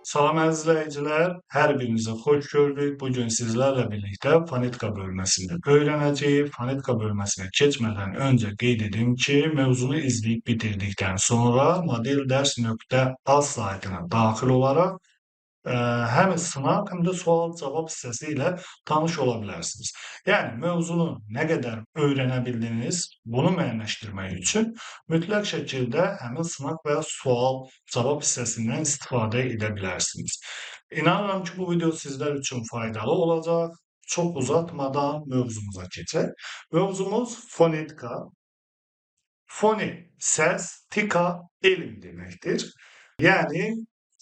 Salam əziz izləyicilər, hər birinizi xoş gördük. Bu gün sizlərlə birlikdə fonetika bölməsini öyrənəcəyik. Fonetika bölməsinə keçmədən öncə qeyd edim ki, mövzunu izləyib bitirdikdən sonra modelders.az saytına daxil olaraq həm sınaq, həm də sual-cavab hissəsi ilə tanış ola bilərsiniz. Yəni mövzunu nə qədər öyrənə bildiniz, bunu müəyyənləşdirmək üçün mütləq şəkildə həmin sınaq və sual-cavab hissəsindən istifadə edə bilərsiniz. İnanıram ki, bu video sizlər üçün faydalı olacaq. Çox uzatmadan mövzumuza keçək. Mövzumuz fonetika. Foni səs, tika elm deməkdir. Yəni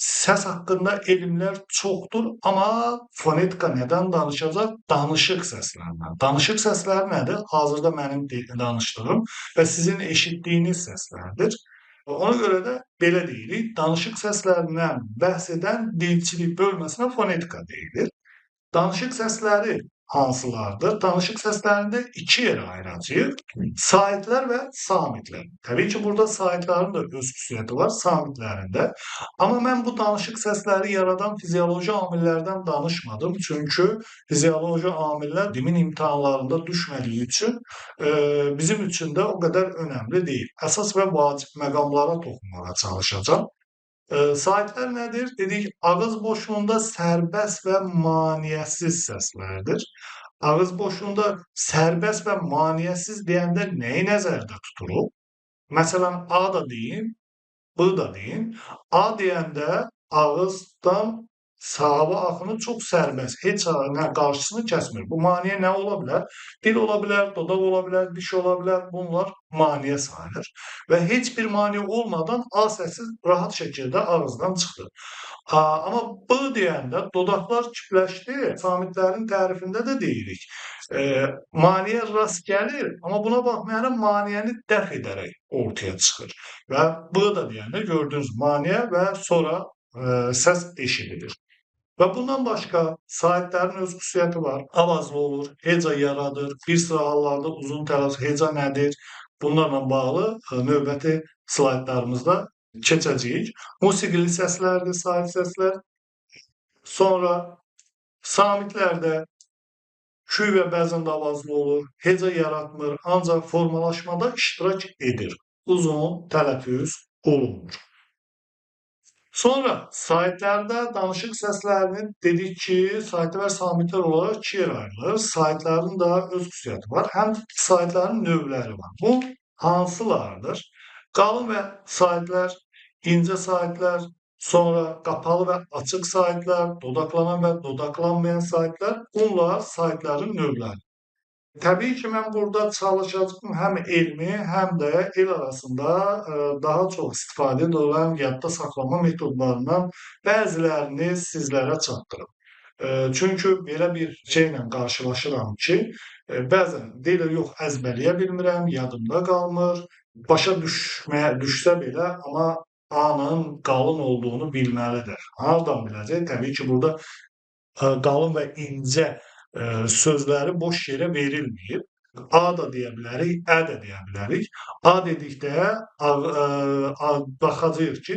səs haqqında elmlər çoxdur, amma fonetika nədən danışacaq? Danışıq səslərindən. Danışıq səsləri nədir? Hazırda mənim danışdığım və sizin eşitdiyiniz səslərdir. Ona görə də belə deyirik, danışıq səslərindən bəhs edən dilçilik bölməsinə fonetika deyilir. Danışıq səsləri hansılardır? Danışıq səslərində iki yerə ayıracağıq. Saitlər və samitlər. Təbii ki, burada saitlərin də öz xüsusiyyəti var, samitlərin də. Amma mən bu danışıq səsləri yaradan fizioloji amillərdən danışmadım. Çünki fizioloji amillər DİMİN imtahanlarında düşmədiyi üçün bizim üçün də o qədər önəmli deyil. Əsas və vacib məqamlara toxunmağa çalışacağam. Saitlər nədir? Dedik, ağız boşluğunda sərbəst və maneəsiz səslərdir. Ağız boşluğunda sərbəst və maneəsiz deyəndə nəyi nəzərdə tuturuq? Məsələn, A da deyim, B da deyim. A deyəndə ağızdan hava axını çox sərbəst, heç nə qarşısını kəsmir. Bu maneə nə ola bilər? Dil ola bilər, dodaq ola bilər, diş ola bilər. Bunlar maneə sayılır. Və heç bir maneə olmadan A səsi rahat şəkildə ağızdan çıxır. Amma B deyəndə dodaqlar kipləşdi. Samitlərin tərifində də deyirik. Maneə rast gəlir, amma buna baxmayaraq maneəni dəf edərək ortaya çıxır. Və B da deyəndə gördüyünüz maneə və sonra səs eşidilir. Və bundan başqa saitlərin öz xüsusiyyəti var. Avazlı olur, heca yaradır, bir sıra hallarda uzun tələffüz, heca nədir? Bunlarla bağlı növbəti slaytlarımızda keçəcəyik. Musiqili səslərdir, sait səslər. Sonra samitlərdə küy və bəzən də avazlı olur, heca yaratmır, ancaq formalaşmada iştirak edir. Uzun tələffüz olunur. Sonra saitlərdə danışıq səslərinin dedik ki, saitlər və samitlər olaraq iki yerə ayrılır. Saitlərin də öz xüsusiyyəti var. Həm saitlərin növləri var. Bu hansılardır? Qalın və saitlər, incə saitlər, sonra qapalı və açıq saitlər, dodaqlanan və dodaqlanmayan saitlər. Bunlar saitlərin növləri. Təbii ki, mən burada çalışacağım həm elmi, həm də el arasında daha çox istifadə edilən yadda saxlama metodlarından bəzilərini sizlərə çatdırım. Çünki belə bir şeylə qarşılaşıram ki, bəzən deyirlər, yox, əzbərləyə bilmirəm, yadımda qalmır, başa düşsə belə, amma A-nın qalın olduğunu bilməlidir. Hardan biləcək? Təbii ki, burada qalın və incə sözləri boş yerə verilməyib. A da deyə bilərik, Ə də deyə bilərik. A dedikdə baxacağıq ki,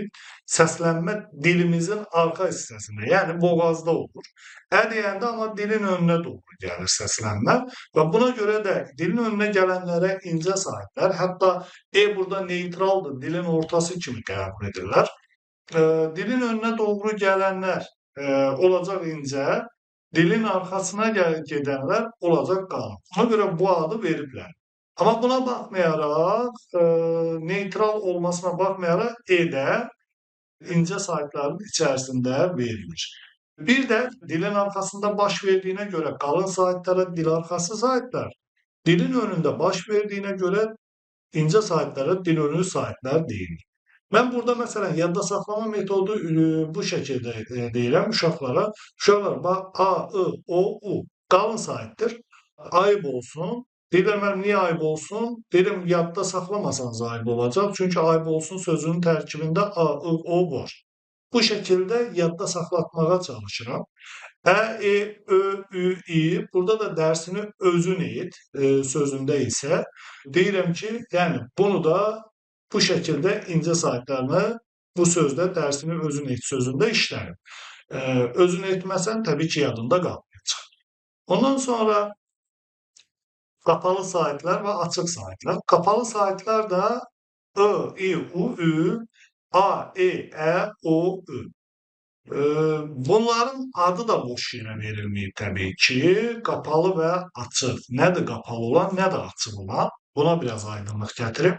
səslənmə dilimizin arxa hissəsində, yəni boğazda olur. Ə deyəndə amma dilin önünə doğru gəlir səslənmə və buna görə də dilin önünə gələnlərə incə saitlər, hətta E burada neytraldır, dilin ortası kimi qəbul edirlər. Dilin önünə doğru gələnlər olacaq incə, dilin arxasına gedənlər olacaq qalın. Ona görə bu adı veriblər. Amma buna baxmayaraq, neytral olmasına baxmayaraq E də incə saitlərin içərisində verilir. Bir də dilin arxasında baş verdiyinə görə qalın saitlərə dil arxası saitlər, dilin önündə baş verdiyinə görə incə saitlərə dil önü saitlər deyilir. Mən burada məsələn yadda saxlama metodu bu şəkildə deyirəm uşaqlara. Uşaqlar, bax, A, I, O, U qalın saitdir. Ayıb olsun. Deyirlər, mənim niyə ayıb olsun? Deyirəm, yadda saxlamasanız ayıb olacaq. Çünki ayıb olsun sözünün tərkibində A, I, O var. Bu şəkildə yadda saxlatmağa çalışıram. Ə, E, Ö, Ü, İ. Burada da dərsini özün et sözündə isə deyirəm ki, yəni bunu da bu şəkildə incə saitlərini Bu sözdə dərsini özün et sözündə işlənib. Özün etməsən təbii ki, yadında qalmayacaq. Ondan sonra qapalı saitlər və açıq saitlər. Qapalı saitlər də I, I, U, Ü, A, E, Ə, O, Ü. Bunların adı da boş yerə verilməyib təbii ki. Qapalı və açıq. Nədir qapalı olan, nədir açıq olan? Buna biraz aydınlıq gətirim.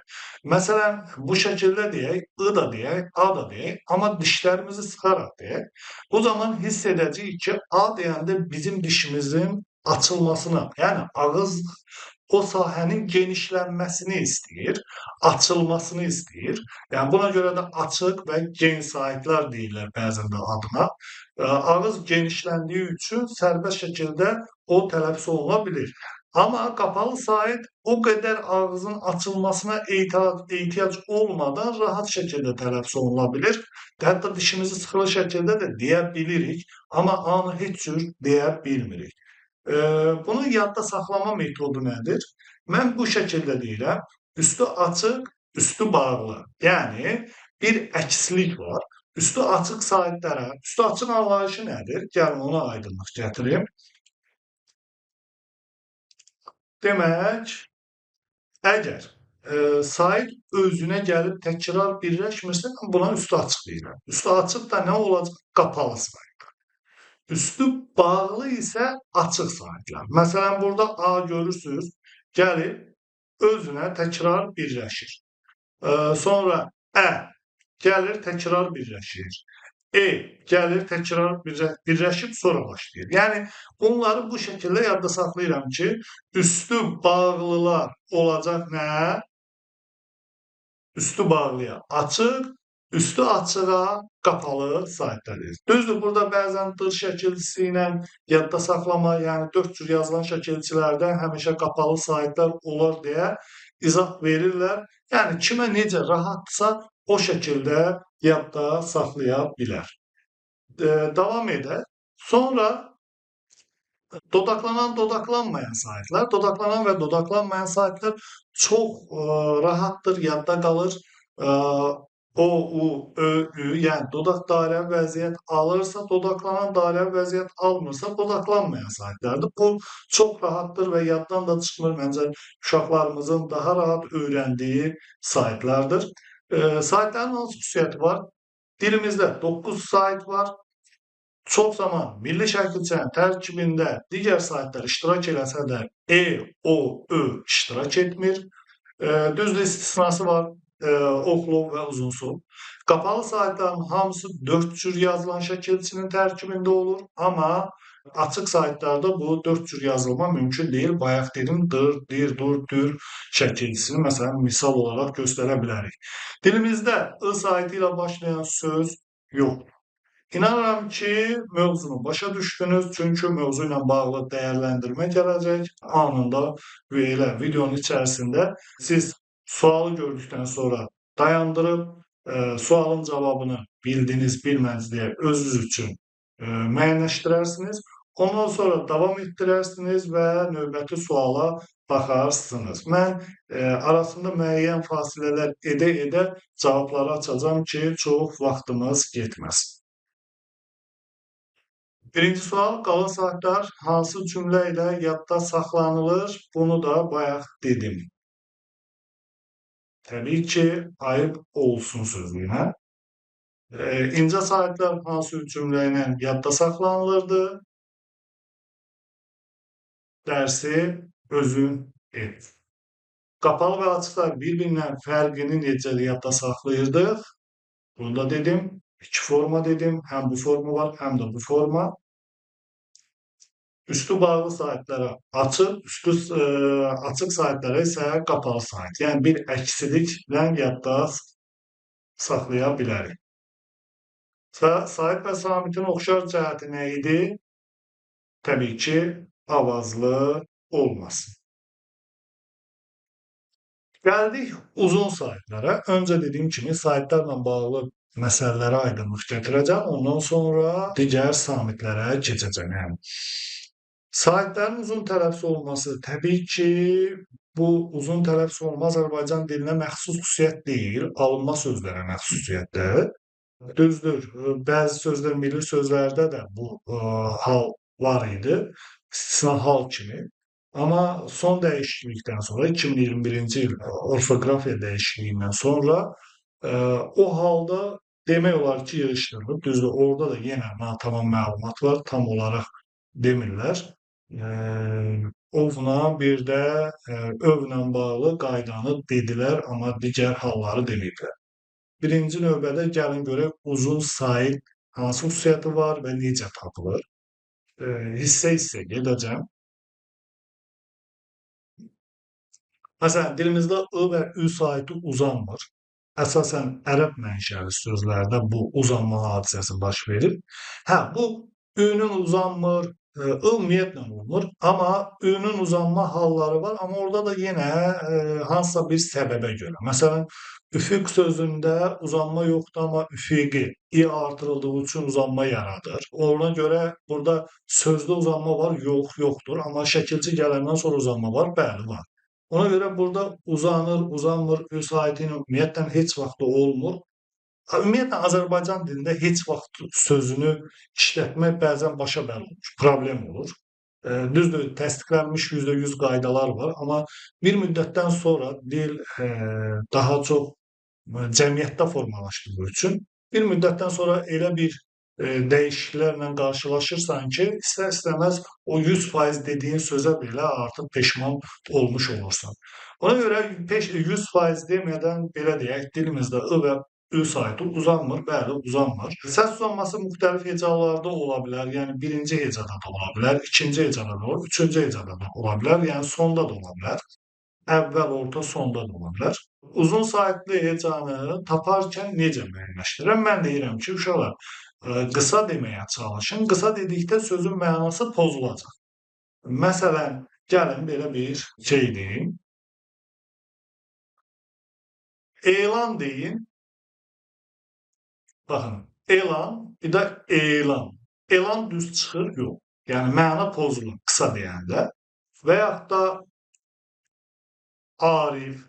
Məsələn, bu şəkildə deyək, I da deyək, A da deyək, amma dişlərimizi sıxaraq deyək. Bu zaman hiss edəcəyik ki, A deyəndə bizim dişimizin açılmasını, yəni ağız o sahənin genişlənməsini istəyir, açılmasını istəyir. Yəni buna görə də açıq və gen saitlər deyirlər bəzən də adına. Ağız genişləndiyi üçün sərbəst şəkildə o tələffüz oluna bilir. Amma qapalı sait o qədər ağzın açılmasına ehtiyac olmadan rahat şəkildə tələffüz oluna bilir. Hətta dişimizi sıxılı şəkildə də deyə bilirik, amma anı heç cür deyə bilmirik. Bunu yadda saxlama metodu nədir? Mən bu şəkildə deyirəm, üstü açıq, üstü bağlı. Yəni bir əkslik var. Üstü açıq saitlərə, üstü açıq anlayışı nədir? Gəlin ona aydınlıq gətirim. Demək, əgər sait özünə gəlib təkrar birləşmirsə, mən buna üstü açıq deyirəm. Üstü açıq da nə olacaq? Qapalı saitlər. Üstü bağlı isə açıq saitlər. Məsələn, burada A görürsünüz, gəlib özünə təkrar birləşir. Sonra Ə gəlir, təkrar birləşir. E gəlir, təkrar birləşib sonra başlayır. Yəni, bunları bu şəkildə yadda saxlayıram ki, üstü bağlılar olacaq nə? Üstü bağlıya açıq, üstü açığa qapalı saitlər deyir. Düzdür, burada bəzən dır şəkilçisi ilə yadda saxlama, yəni 4 cür yazılan şəkilçilərdə həmişə qapalı saitlər olar deyə izah verirlər. Yəni, kimə necə rahatdırsa o şəkildə yadda saxlaya bilər. Davam edək. Sonra dodaqlanan, dodaqlanmayan saitlər. Dodaqlanan və dodaqlanmayan saitlər çox rahatdır, yadda qalır. O, U, Ö, Ü, yəni dodaq dairəvi vəziyyət alırsa, dodaqlanan dairəvi vəziyyət almırsa, dodaqlanmayan saitlərdir. Bu çox rahatdır və yaddan da çıxmır. Məncə, uşaqlarımızın daha rahat öyrəndiyi saitlərdir. Saitlərin hansı xüsusiyyəti var? Dilimizdə 9 sait var. Çox zaman milli şəkilçinin tərkibində digər saitlər iştirak eləsə də E, O, Ö iştirak etmir. Düzdür, istisnası var. Oxlu və uzunsuz. Qapalı saitlərin hamısı 4 cür yazılan şəkilçinin tərkibində olur, amma açıq saitlərdə bu 4 cür yazılma mümkün deyil. Bayaq dedim, dır, dir, dur, dür şəkilçisini məsələn misal olaraq göstərə bilərik. Dilimizdə I saiti ilə başlayan söz yoxdur. İnanıram ki, mövzunu başa düşdünüz, çünki mövzu ilə bağlı dəyərləndirmə gələcək. Anında və elə videonun içərisində siz sualı gördükdən sonra dayandırıb, sualın cavabını bildiniz, bilmədiniz deyə özünüz üçün müəyyənləşdirərsiniz. Ondan sonra davam etdirərsiniz və növbəti suala baxarsınız. Mən arasında müəyyən fasilələr edə-edə cavabları açacağam ki, çox vaxtımız getməsin. Birinci sual, qalın saatlər hansı cümlə ilə yadda saxlanılır? Bunu da bayaq dedim. Təbii ki, ayıb olsun sözü ilə. İncə saitlər hansı cümlə ilə yadda saxlanılırdı? Dərsi özün et. Qapalı və açıqlar bir-birindən fərqini necə yadda saxlayırdıq? Bunu da dedim. İki forma dedim. Həm bu forma var, həm də bu forma. Üstü bağlı saitlərə açıq, üstü açıq saitlərə isə qapalı sait. Yəni bir əksiliklə yadda saxlaya bilərik. Sait və samitin oxşar cəhəti nə idi? Təbii ki, avazlı olmasın. Gəldik uzun saitlərə. Öncə dediyim kimi saitlərlə bağlı məsələlərə aydınlıq gətirəcəm. Ondan sonra digər samitlərə keçəcəm. Yəni saitlərin uzun tələffüz olması təbii ki, bu uzun tələffüz olma Azərbaycan dilinə məxsus xüsusiyyət deyil, alınma sözlərə məxsus xüsusiyyətdir. Düzdür, bəzi sözlər, milli sözlərdə də bu hal var idi, istisna hal kimi. Amma son dəyişiklikdən sonra, 2021-ci il orfoqrafiya dəyişikliyindən sonra o halda demək olar ki, yığışdırılıb. Düzdür, orada da yenə natamam məlumat var, tam olaraq demirlər. Ovla bir də övlə bağlı qaydanı dedilər, amma digər halları deməyiblər. Birinci növbədə gəlin görək uzun sait hansı xüsusiyyəti var və necə tapılır. Hissə-hissə gedəcəm. Məsələn, dilimizdə ı və ü saiti uzanmır. Əsasən ərəb mənşəli sözlərdə bu uzanma hadisəsi baş verir. Hə, bu ü-nün uzanmır, ı ümumiyyətlə olmur, amma ü-nün uzanma halları var, amma orada da yenə hansısa bir səbəbə görə. Məsələn, üfüq sözündə uzanma yoxdur, amma üfüqi i artırıldığı üçün uzanma yaradır. Ona görə burada sözdə uzanma var, yox, yoxdur, amma şəkilçi gələndən sonra uzanma var, bəli, var. Ona görə burada uzanır, uzanmır, ü saiti ilə ümumiyyətlə heç vaxt olmur. Ümumiyyətlə, Azərbaycan dilində heç vaxt sözünü işlətmək bəzən başa bəl olur, problem olur. Düzdür, təsdiqlənmiş %100 qaydalar var, amma bir müddətdən sonra dil daha çox cəmiyyətdə formalaşdığı üçün bir müddətdən sonra elə bir dəyişikliklərlə qarşılaşırsan ki, istər-istəməz o 100% dediyin sözə belə artıq peşman olmuş olursan. Ona görə 100% demədən belə deyək, dilimizdə ı və ü saiti uzanmır, bəli, uzanmır. Səs uzanması müxtəlif hecalarda ola bilər, yəni birinci hecada da ola bilər, ikinci hecada da ola bilər, üçüncü hecada da ola bilər, yəni sonda da ola bilər. Əvvəl, orta, sonda da ola bilər. Uzun saitli hecanı taparkən necə müəyyənləşdirirəm? Mən deyirəm ki, uşaqlar, qısa deməyə çalışın. Qısa dedikdə sözün mənası pozulacaq. Məsələn, gəlin belə bir şey deyim. Elan deyin. Baxın, elan, bir də elan. Elan düz çıxır, yox. Yəni, məna pozulur qısa deyəndə. Və yaxud da Arif,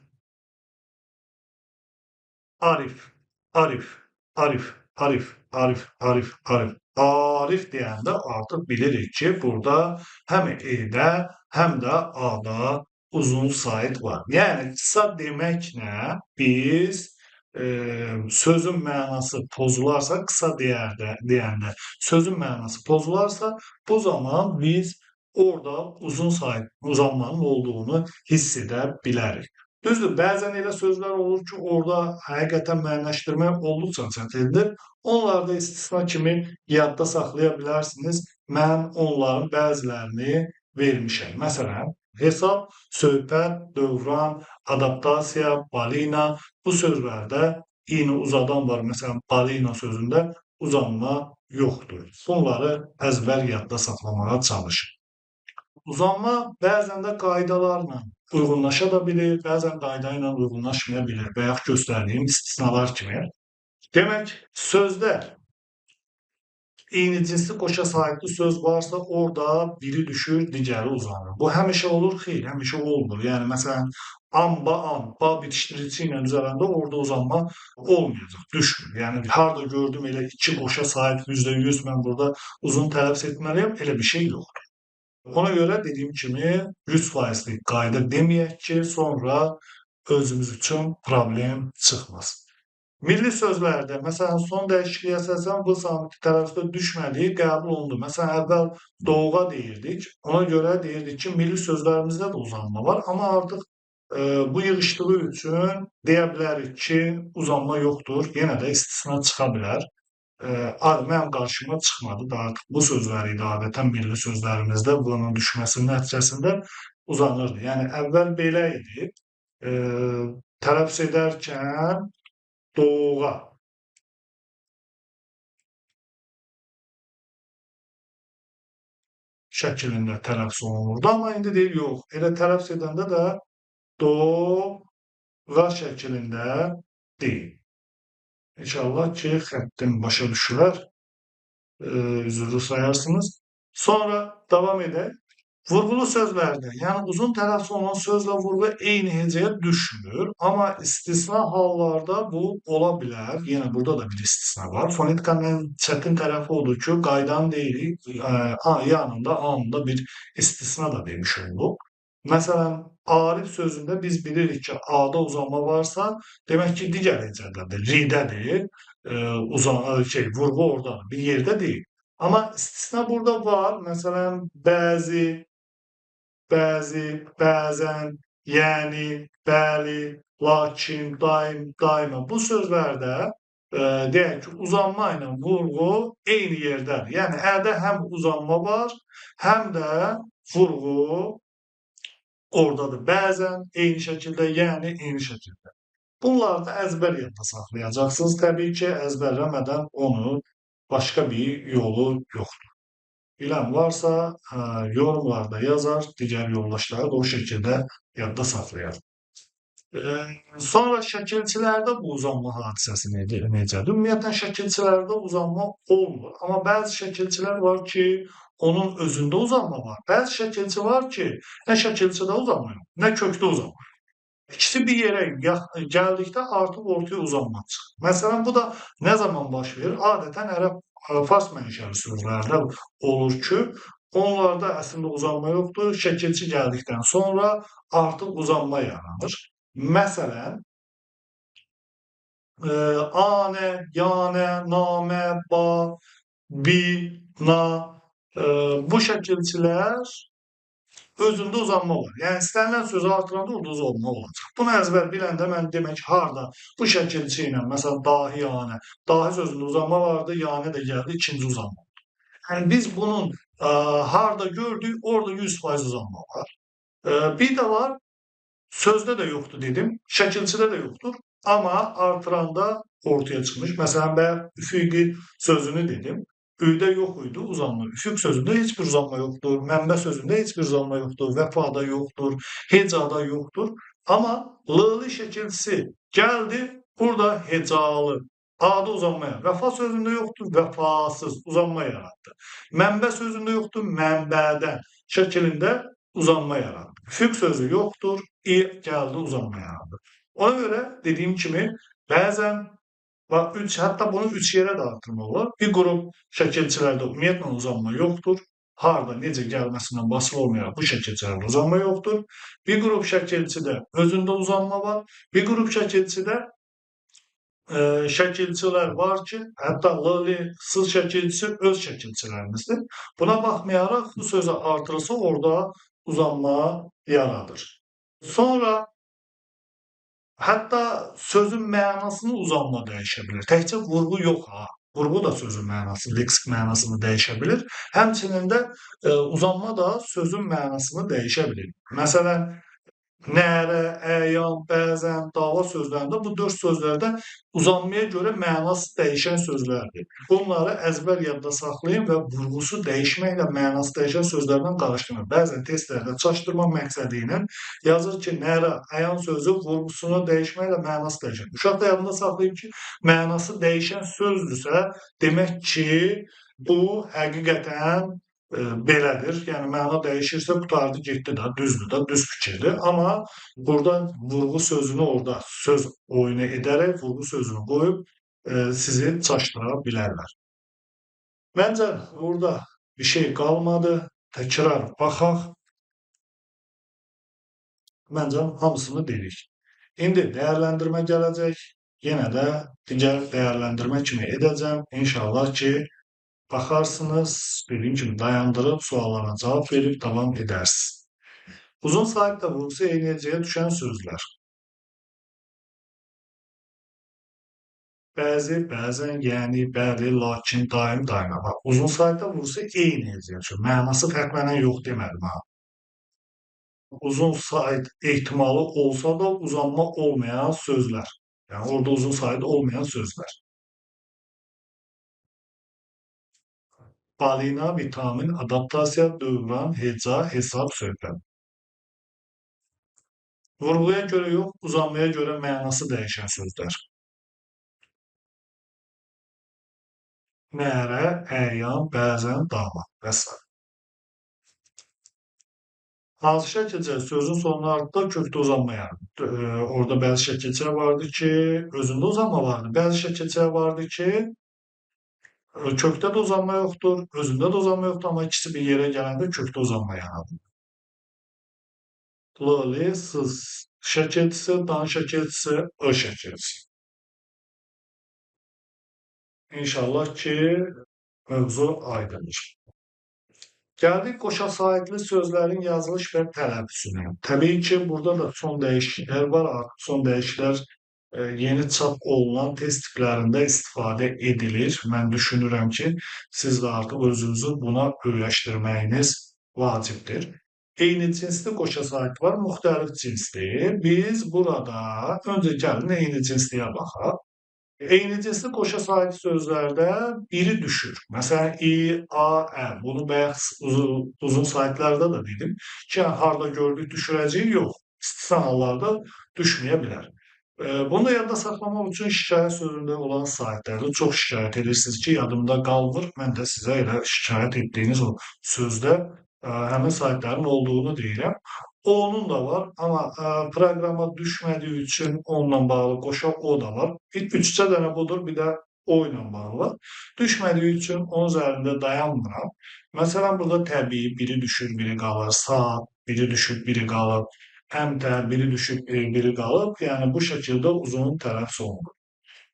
Arif, Arif, Arif, Arif, Arif, Arif, Arif, Arif deyəndə artıq bilirik ki, burada həm E-də, həm də A-da uzun sait var. Yəni, qısa deməklə biz sözün mənası pozularsa, qısa deyəndə sözün mənası pozularsa, bu zaman biz orada uzun sait uzanmanın olduğunu hiss edə bilərik. Düzdür, bəzən elə sözlər olur ki, orada həqiqətən müəyyənləşdirmək olduqca çətindir. Onları da istisna kimi yadda saxlaya bilərsiniz. Mən onların bəzilərini vermişəm. Məsələn, hesab, söhbət, dövran, adaptasiya, balina bu sözlərdə i-ni uzadan var. Məsələn, balina sözündə uzanma yoxdur. Bunları əzbər yadda saxlamağa çalışın. Uzanma bəzən də qaydalarla uyğunlaşa da bilir, bəzən qayda ilə uyğunlaşmaya bilir. Bayaq göstərdiyim istisnalar kimi. Demək, sözdə eyni cinsli qoşa sahibli söz varsa, orada biri düşür, digəri uzanır. Bu həmişə olur, xeyr, həmişə olmur. Yəni, məsələn, an, ba, an, ba bitişdirici ilə düzələndə orada uzanma olmayacaq, düşmür. Yəni, harada gördüm elə iki qoşa sahib %100 mən burada uzun tələffüz etməliyəm, elə bir şey yoxdur. Ona görə dediyim kimi 100%lik qayda deməyək ki, sonra özümüz üçün problem çıxmasın. Milli sözlərdə, məsələn, son dəyişikliyə əsasən bu samiti tələffüzdə düşmədiyi qəbul olundu. Məsələn, əvvəl doğğa deyirdik, ona görə deyirdik ki, milli sözlərimizdə də uzanma var, amma artıq bu yığışdığı üçün deyə bilərik ki, uzanma yoxdur, yenə də istisna çıxa bilər. Mənim qarşıma çıxmadı da artıq bu sözlər idi adətən milli sözlərimizdə bunun düşməsinin nəticəsində uzanırdı. Yəni, əvvəl belə idi, tələffüz edərkən doğğa şəklində tələffüz olunurdu. Amma indi deyir, yox, elə tələffüz edəndə də doğğa şəklində deyil. İnşallah ki, xəttim başa düşülər, üzürlü sayarsınız. Sonra davam edək. Vurğulu sözlərdə, yəni uzun tələffüz olunan sözlə vurğu eyni hecəyə düşmür, amma istisna hallarda bu ola bilər. Yenə burada da bir istisna var. Fonetikanın ən çətin tərəfi odur ki, qaydanı deyirik, yanında anında bir istisna da demiş olduq. Məsələn, Arif sözündə biz bilirik ki, A-da uzanma varsa, demək ki, digər hecədədir, ridədir, vurğu oradadır, bir yerdə deyil. Amma istisna burada var. Məsələn, bəzi, bəzi, bəzən, yəni, bəli, lakin, daim, daima. Bu sözlərdə deyək ki, uzanma ilə vurğu eyni yerdədir. Yəni, ədə həm uzanma var, həm də vurğu oradadır. Bəzən eyni şəkildə, yəni eyni şəkildə. Bunları da əzbər yadda saxlayacaqsınız. Təbii ki, əzbərləmədən onu başqa bir yolu yoxdur. Bilən varsa yorumlarda yazar, digər yoldaşları da o şəkildə yadda saxlayar. Sonra şəkilçilərdə bu uzanma hadisəsi necədir? Ümumiyyətlə, şəkilçilərdə uzanma olmur. Amma bəzi şəkilçilər var ki, onun özündə uzanma var. Bəzi şəkilçi var ki, nə şəkilçidə uzanma yox, nə kökdə uzanma yox. İkisi bir yerə gəldikdə artıq ortaya uzanma çıxır. Məsələn, bu da nə zaman baş verir? Adətən ərəb, fars mənşəli sözlərdə olur ki, onlarda əslində uzanma yoxdur. Şəkilçi gəldikdən sonra artıq uzanma yaranır. Məsələn, anə, yanə, namə, ba, bi, na, bu şəkilçilər özündə uzanma var. Yəni, istənilən sözü artıranda orada uzanma olacaq. Bunu əzbər biləndə mən demək ki, harada bu şəkilçi ilə, məsələn, dahi, yanə, dahi sözündə uzanma vardı, yanə də gəldi, ikinci uzanma oldu. Yəni, biz bunun harada gördük, orada 100% uzanma var. Bir də var, sözdə də yoxdur dedim, şəkilçidə də yoxdur, amma artıranda ortaya çıxmış. Məsələn, mən üfüqi sözünü dedim. Üdə yox idi uzanma. Üfüq sözündə heç bir uzanma yoxdur. Mənbə sözündə heç bir uzanma yoxdur. Vəfada yoxdur. Hecada yoxdur. Amma lılı şəkilçisi gəldi. Burada hecalı. A'da uzanmaya. Vəfa sözündə yoxdur. Vəfasız uzanma yaratdı. Mənbə sözündə yoxdur. Mənbədən şəklində uzanma yaratdı. Üfüq sözü yoxdur. İ gəldi uzanma yaratdı. Ona görə dediyim kimi bəzən bax, hətta bunu 3 yerə də artırmaq olar. Bir qrup şəkilçilərdə ümumiyyətlə uzanma yoxdur. Harda, necə gəlməsindən basılı olmayaraq bu şəkilçilərdə uzanma yoxdur. Bir qrup şəkilçidə özündə uzanma var. Bir qrup şəkilçidə şəkilçilər var ki, hətta lı-sız şəkilçisi öz şəkilçilərimizdir. Buna baxmayaraq bu sözə artırılsa orada uzanma yaradır. Sonra hətta sözün mənasını uzanma dəyişə bilir. Təkcə vurğu yox ha. Vurğu da sözün mənasını, leksik mənasını dəyişə bilir. Həmçinin də uzanma da sözün mənasını dəyişə bilir. Məsələn, nərə, əyan, bəzən, dava sözlərində bu 4 sözlərdə uzanmaya görə mənası dəyişən sözlərdir. Bunları əzbər yadda saxlayın və vurğusu dəyişməklə mənası dəyişən sözlərdən qarışdırmayın. Bəzən testlərdə çaşdırma məqsədi ilə yazır ki, nərə, əyan sözü vurğusunu dəyişməklə mənası dəyişər. Uşaq da yadında saxlayın ki, mənası dəyişən sözdürsə, demək ki, bu həqiqətən belədir. Yəni, məna dəyişirsə, qurtardı, getdi də, düzdür də, düz fikirdir. Amma burada vurğu sözünü orada söz oyunu edərək vurğu sözünü qoyub sizi çaşdıra bilərlər. Məncə, burada bir şey qalmadı. Təkrar baxaq. Məncə, hamısını dedik. İndi dəyərləndirmə gələcək. Yenə də digər dəyərləndirmə kimi edəcəm. İnşallah ki, baxarsınız, dediyim kimi dayandırıb suallara cavab verib davam edərsiniz. Uzun sahibdə vurğusu eyni hecəyə düşən sözlər. Bəzi, bəzən, yəni, bəli, lakin, daim, daima. Bax, uzun sahibdə vurğusu eyni hecəyə düşür. Mənası fərqlənən yox demədim ha. Uzun sahib ehtimalı olsa da uzanma olmayan sözlər. Yəni, orada uzun sahib olmayan sözlər. Balina, vitamin, adaptasiya, dövran, heca, hesab, söhbət. Vurğuya görə yox, uzanmaya görə mənası dəyişən sözlər. Nərə, əyan, bəzən, dava və s. Hansı şəkilcə sözün sonuna artıqda kökdə uzanma yaranır. Orada bəzi şəkilçələr vardı ki, özündə uzanma vardı. Bəzi şəkilçələr vardı ki, kökdə də uzanma yoxdur, özündə də uzanma yoxdur, amma ikisi bir yerə gələndə kökdə uzanma yaranır. L, L, S, şəkilçisi, dan şəkilçisi, Ö şəkilçisi. İnşallah ki, mövzu aydındır. Gəldik qoşa sahibli sözlərin yazılış və tələffüzünə. Təbii ki, burada da son dəyişikliklər var. Artıq son dəyişikliklər yeni çap olunan test tiplərində istifadə edilir. Mən düşünürəm ki, siz də artıq özünüzü buna öyrəşdirməyiniz vacibdir. Eyni cinsli qoşa sahib var, müxtəlif cinsli. Biz burada öncə gəlin eyni cinsliyə baxaq. Eyni cinsli qoşa sahib sözlərdə biri düşür. Məsələn, i, A, Ə. Bunu bayaq uzun saytlarda da dedim ki, yəni, harda gördük düşürəcəyi yox. İstisna hallarda düşməyə bilər. Bunu da yadda saxlamaq üçün şikayət sözündə olan saytlarda çox şikayət edirsiniz ki, yadımda qalmır. Mən də sizə elə şikayət etdiyiniz o sözdə həmin saytların olduğunu deyirəm. Onun da var, amma proqrama düşmədiyi üçün onunla bağlı qoşa o da var. Üçcə dənə budur, bir də o ilə bağlı var. Düşmədiyi üçün onun üzərində dayanmıram. Məsələn, burada təbii, biri düşür, biri qalır, saat, biri düşüb, biri qalır, əmtər, biri düşüb, biri qalıb. Yəni, bu şəkildə uzun tələffüz olunur.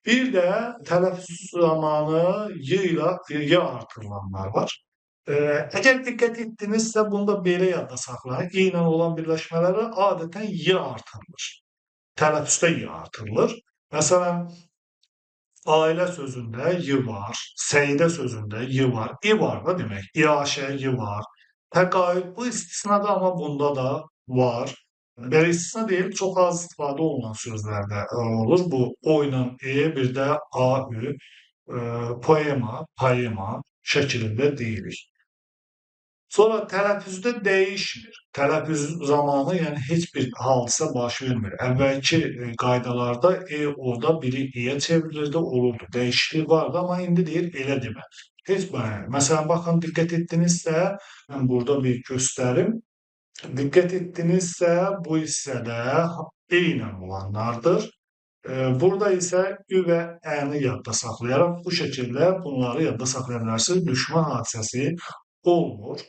Bir də tələffüz zamanı y ilə y artırılanlar var. Əgər diqqət etdinizsə, bunu da belə yadda saxlayın. İ ilə olan birləşmələrə adətən y artırılır. Tələffüzdə y artırılır. Məsələn, ailə sözündə y var, səidə sözündə y var, i var da demək, iaşə y var. Təqaüd bu istisnada, amma bunda da var. Belə istisna deyil, çox az istifadə olunan sözlərdə olur. Bu o ilə e, bir də a, ü, poema, poema şəklində deyilik. Sonra tələffüzdə dəyişmir. Tələffüz zamanı, yəni heç bir hadisə baş vermir. Əvvəlki qaydalarda e orada biri e-yə çevrilirdi, olurdu. Dəyişiklik vardı, amma indi deyir elə demə. Heç bir. Məsələn, baxın, diqqət etdinizsə, mən burada bir göstərim. Diqqət etdinizsə, bu hissədə e ilə olanlardır. Burada isə ü və ə-ni yadda saxlayaraq bu şəkildə bunları yadda saxlaya bilərsiniz. Düşmə hadisəsi olmur.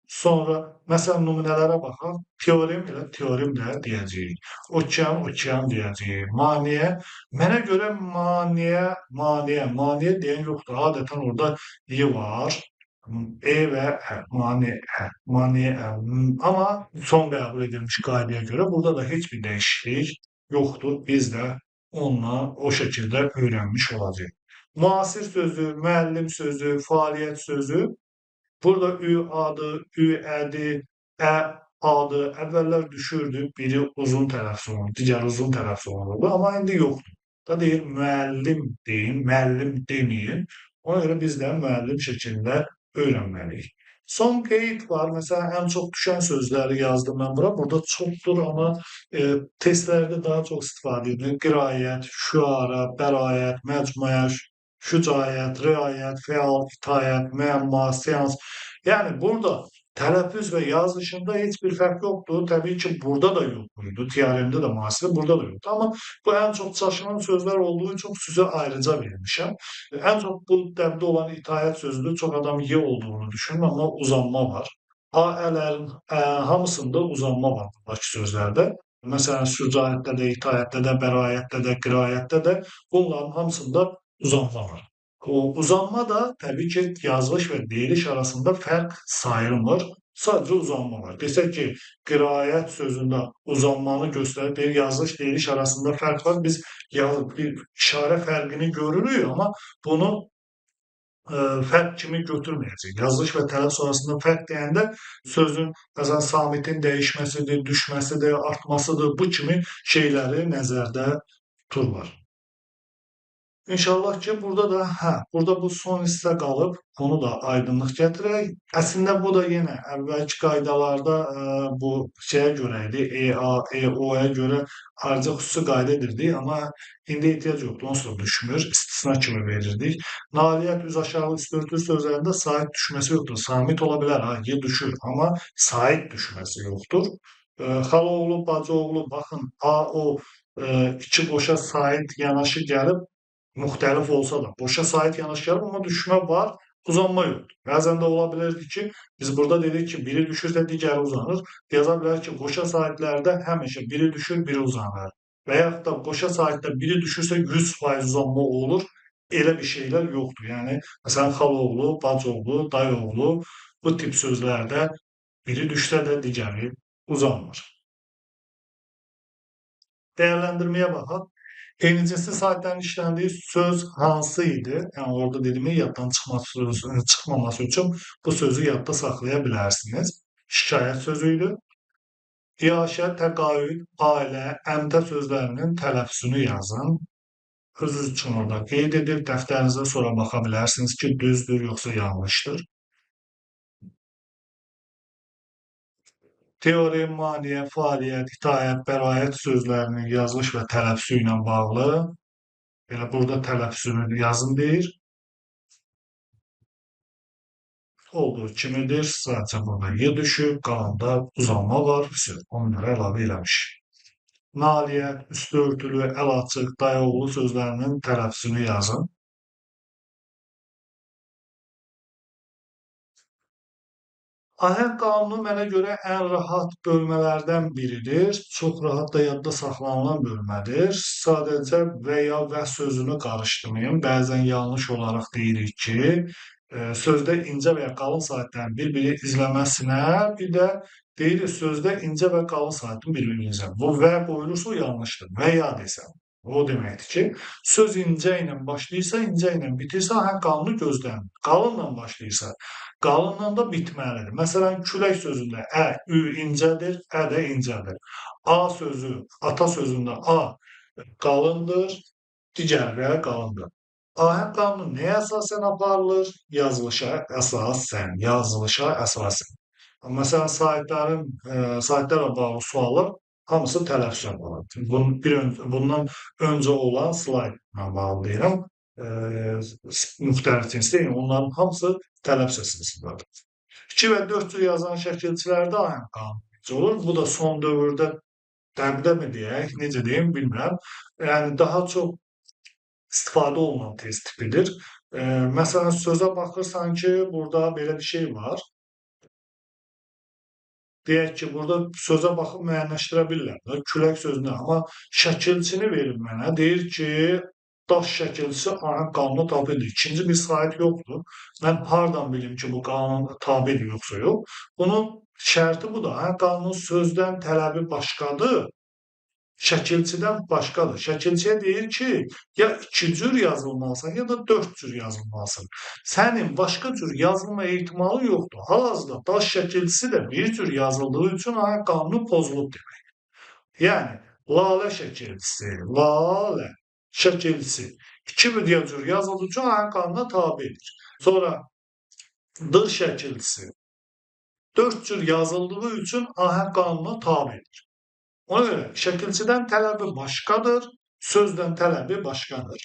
Sonra, məsələn, nümunələrə baxaq. Teorem ilə teorem də deyəcəyik. Okean, okean deyəcəyik. Maneə, mənə görə maneə, maneə, maneə deyən yoxdur. Adətən orada y var. E və ə, maneə, maneə. Amma son qəbul edilmiş qaydaya görə burada da heç bir dəyişiklik yoxdur. Biz də onunla o şəkildə öyrənmiş olacağıq. Müasir sözü, müəllim sözü, fəaliyyət sözü. Burada ü adı, ü ədi, ə adı əvvəllər düşürdü, biri uzun tələffüz olunur, digəri uzun tələffüz olunurdu, amma indi yoxdur. Da deyir, müəllim deyin, müəllim deməyin. Ona görə biz də müəllim şəklində öyrənməliyik. Son qeyd var, məsələn, ən çox düşən sözləri yazdım mən bura. Burada çoxdur, amma testlərdə daha çox istifadə edilir. Qirayət, şüara, bəraət, məcmuə, şücaət, riayət, fəal, itaət, müəmma, seans. Yəni, burada tələffüz və yazışında heç bir fərq yoxdur. Təbii ki, burada da yox idi. TRM-də də müasirdə, burada da yoxdur. Amma bu ən çox çaşılan sözlər olduğu üçün sizə ayrıca vermişəm. Ən çox bu dəbdə olan itaət sözüdür. Çox adam y olduğunu düşünür, amma uzanma var. A, ələrin hamısında uzanma var buradakı sözlərdə. Məsələn, şücaətdə də, itaətdə də, bəraətdə də, qirayətdə də bunların hamısında uzanma var. O uzanma da təbii ki, yazılış və deyiliş arasında fərq sayılmır. Sadəcə uzanma var. Desək ki, qirayət sözündə uzanmanı göstərir, deyir, yazılış, deyiliş arasında fərq var. Biz bir işarə fərqini görürük, amma bunu fərq kimi götürməyəcək. Yazılış və tələffüz arasında fərq deyəndə sözün, məsələn, samitin dəyişməsidir, düşməsidir, artmasıdır, bu kimi şeyləri nəzərdə tuturlar. İnşallah ki, burada da, burada bu son hissə qalıb, onu da aydınlıq gətirək. Əslində, bu da yenə əvvəlki qaydalarda bu şeyə görə idi, EA, EO-ya görə ayrıca xüsusi qayda edirdik, amma indi ehtiyac yoxdur, onsuz da düşmür, istisna kimi verirdik. Nailiyyət, üz aşağı, üstü örtülü sözlərində sait düşməsi yoxdur. Samit ola bilər, ha, y düşür, amma sait düşməsi yoxdur. Xalaoğlu, bacıoğlu, baxın, A, O, iki qoşa sait yanaşı gəlib, müxtəlif olsa da, boşa sait yanaşı gəlib, amma düşmə var, uzanma yoxdur. Bəzən də ola bilirdi ki, biz burada dedik ki, biri düşürsə digəri uzanır. Yaza bilər ki, qoşa saitlərdə həmişə biri düşür, biri uzanır. Və yaxud da qoşa saitdə biri düşürsə 100% uzanma olur. Elə bir şeylər yoxdur. Yəni, məsələn, xalaoğlu, bacıoğlu, dayıoğlu bu tip sözlərdə biri düşsə də digəri uzanmır. Dəyərləndirməyə baxaq. Eyni cinsli saitlərin işləndiyi söz hansı idi? Yəni, orada dediyimi yaddan çıxmaması üçün bu sözü yadda saxlaya bilərsiniz. Şikayət sözü idi. İaşə, təqaüd, ailə, əmtə sözlərinin tələffüzünü yazın. Özünüz üçün orada qeyd edib, dəftərinizə sonra baxa bilərsiniz ki, düzdür yoxsa yanlışdır. Teori, maniyə, fəaliyyət, itaət, bəraət sözlərinin yazılış və tələffüzü ilə bağlı. Elə burada tələffüzünü yazın deyir. Olduğu kimidir. Sadəcə burada y düşüb, qalanda uzanma var. Onları əlavə eləmiş. Nailiyyət, üstü örtülü, əl açıq, dayıoğlu sözlərinin tələffüzünü yazın. Ahəng qanunu mənə görə ən rahat bölmələrdən biridir. Çox rahat da yadda saxlanılan bölmədir. Sadəcə və ya və sözünü qarışdırmayın. Bəzən yanlış olaraq deyirik ki, sözdə incə və ya qalın saitlərin bir-biri izləməsinə, bir də deyirik sözdə incə və qalın saitin bir-birini izləməsinə. Bu və qoyulursa o yanlışdır. Və ya desəm. O deməkdir ki, söz incə ilə başlayırsa, incə ilə bitirsə, ahəng qanunu gözlənmir. Qalınla başlayırsa, qalınla da bitməlidir. Məsələn, külək sözündə ə, ü incədir, ə də incədir. A sözü, ata sözündə a qalındır, digər və qalındır. Ahəng qanunu nəyə əsasən aparılır? Yazılışa əsasən, yazılışa əsasən. Məsələn, saitlərlə bağlı suallar hamısı tələffüzə bağlıdır. Bundan öncə olan slaydla bağlı deyirəm. Müxtəlif cinsdə, yəni onların hamısı tələffüz əsasındadır. 2 və 4 cür yazan şəkilçilərdə ahəng qanunu necə olur? Bu da son dövrdə dəbdə mi deyək, necə deyim, bilmirəm. Yəni, daha çox istifadə olunan test tipidir. Məsələn, sözə baxırsan ki, burada belə bir şey var. Deyək ki, burada sözə baxıb müəyyənləşdirə bilirlər. Külək sözünə, amma şəkilçini verir mənə. Deyir ki, daş şəkilçisi ahəng qanuna tabedir. İkinci bir sait yoxdur. Mən hardan bilim ki, bu qanuna tabedir yoxsa yox. Bunun şərti budur. Ahəng qanunun sözdən tələbi başqadır, şəkilçidən başqadır. Şəkilçiyə deyir ki, ya 2 cür yazılmalısan, ya da 4 cür yazılmalısan. Sənin başqa cür yazılma ehtimalı yoxdur. Hal-hazırda daş şəkilçisi də bir cür yazıldığı üçün ahəng qanunu pozulub demək. Yəni, lalə şəkilçisi, lalə şəkilçisi 2 cür yazıldığı üçün ahəng qanununa tabedir. Sonra dır şəkilçisi 4 cür yazıldığı üçün ahəng qanununa tabedir. Ona görə şəkilçidən tələbi başqadır, sözdən tələbi başqadır.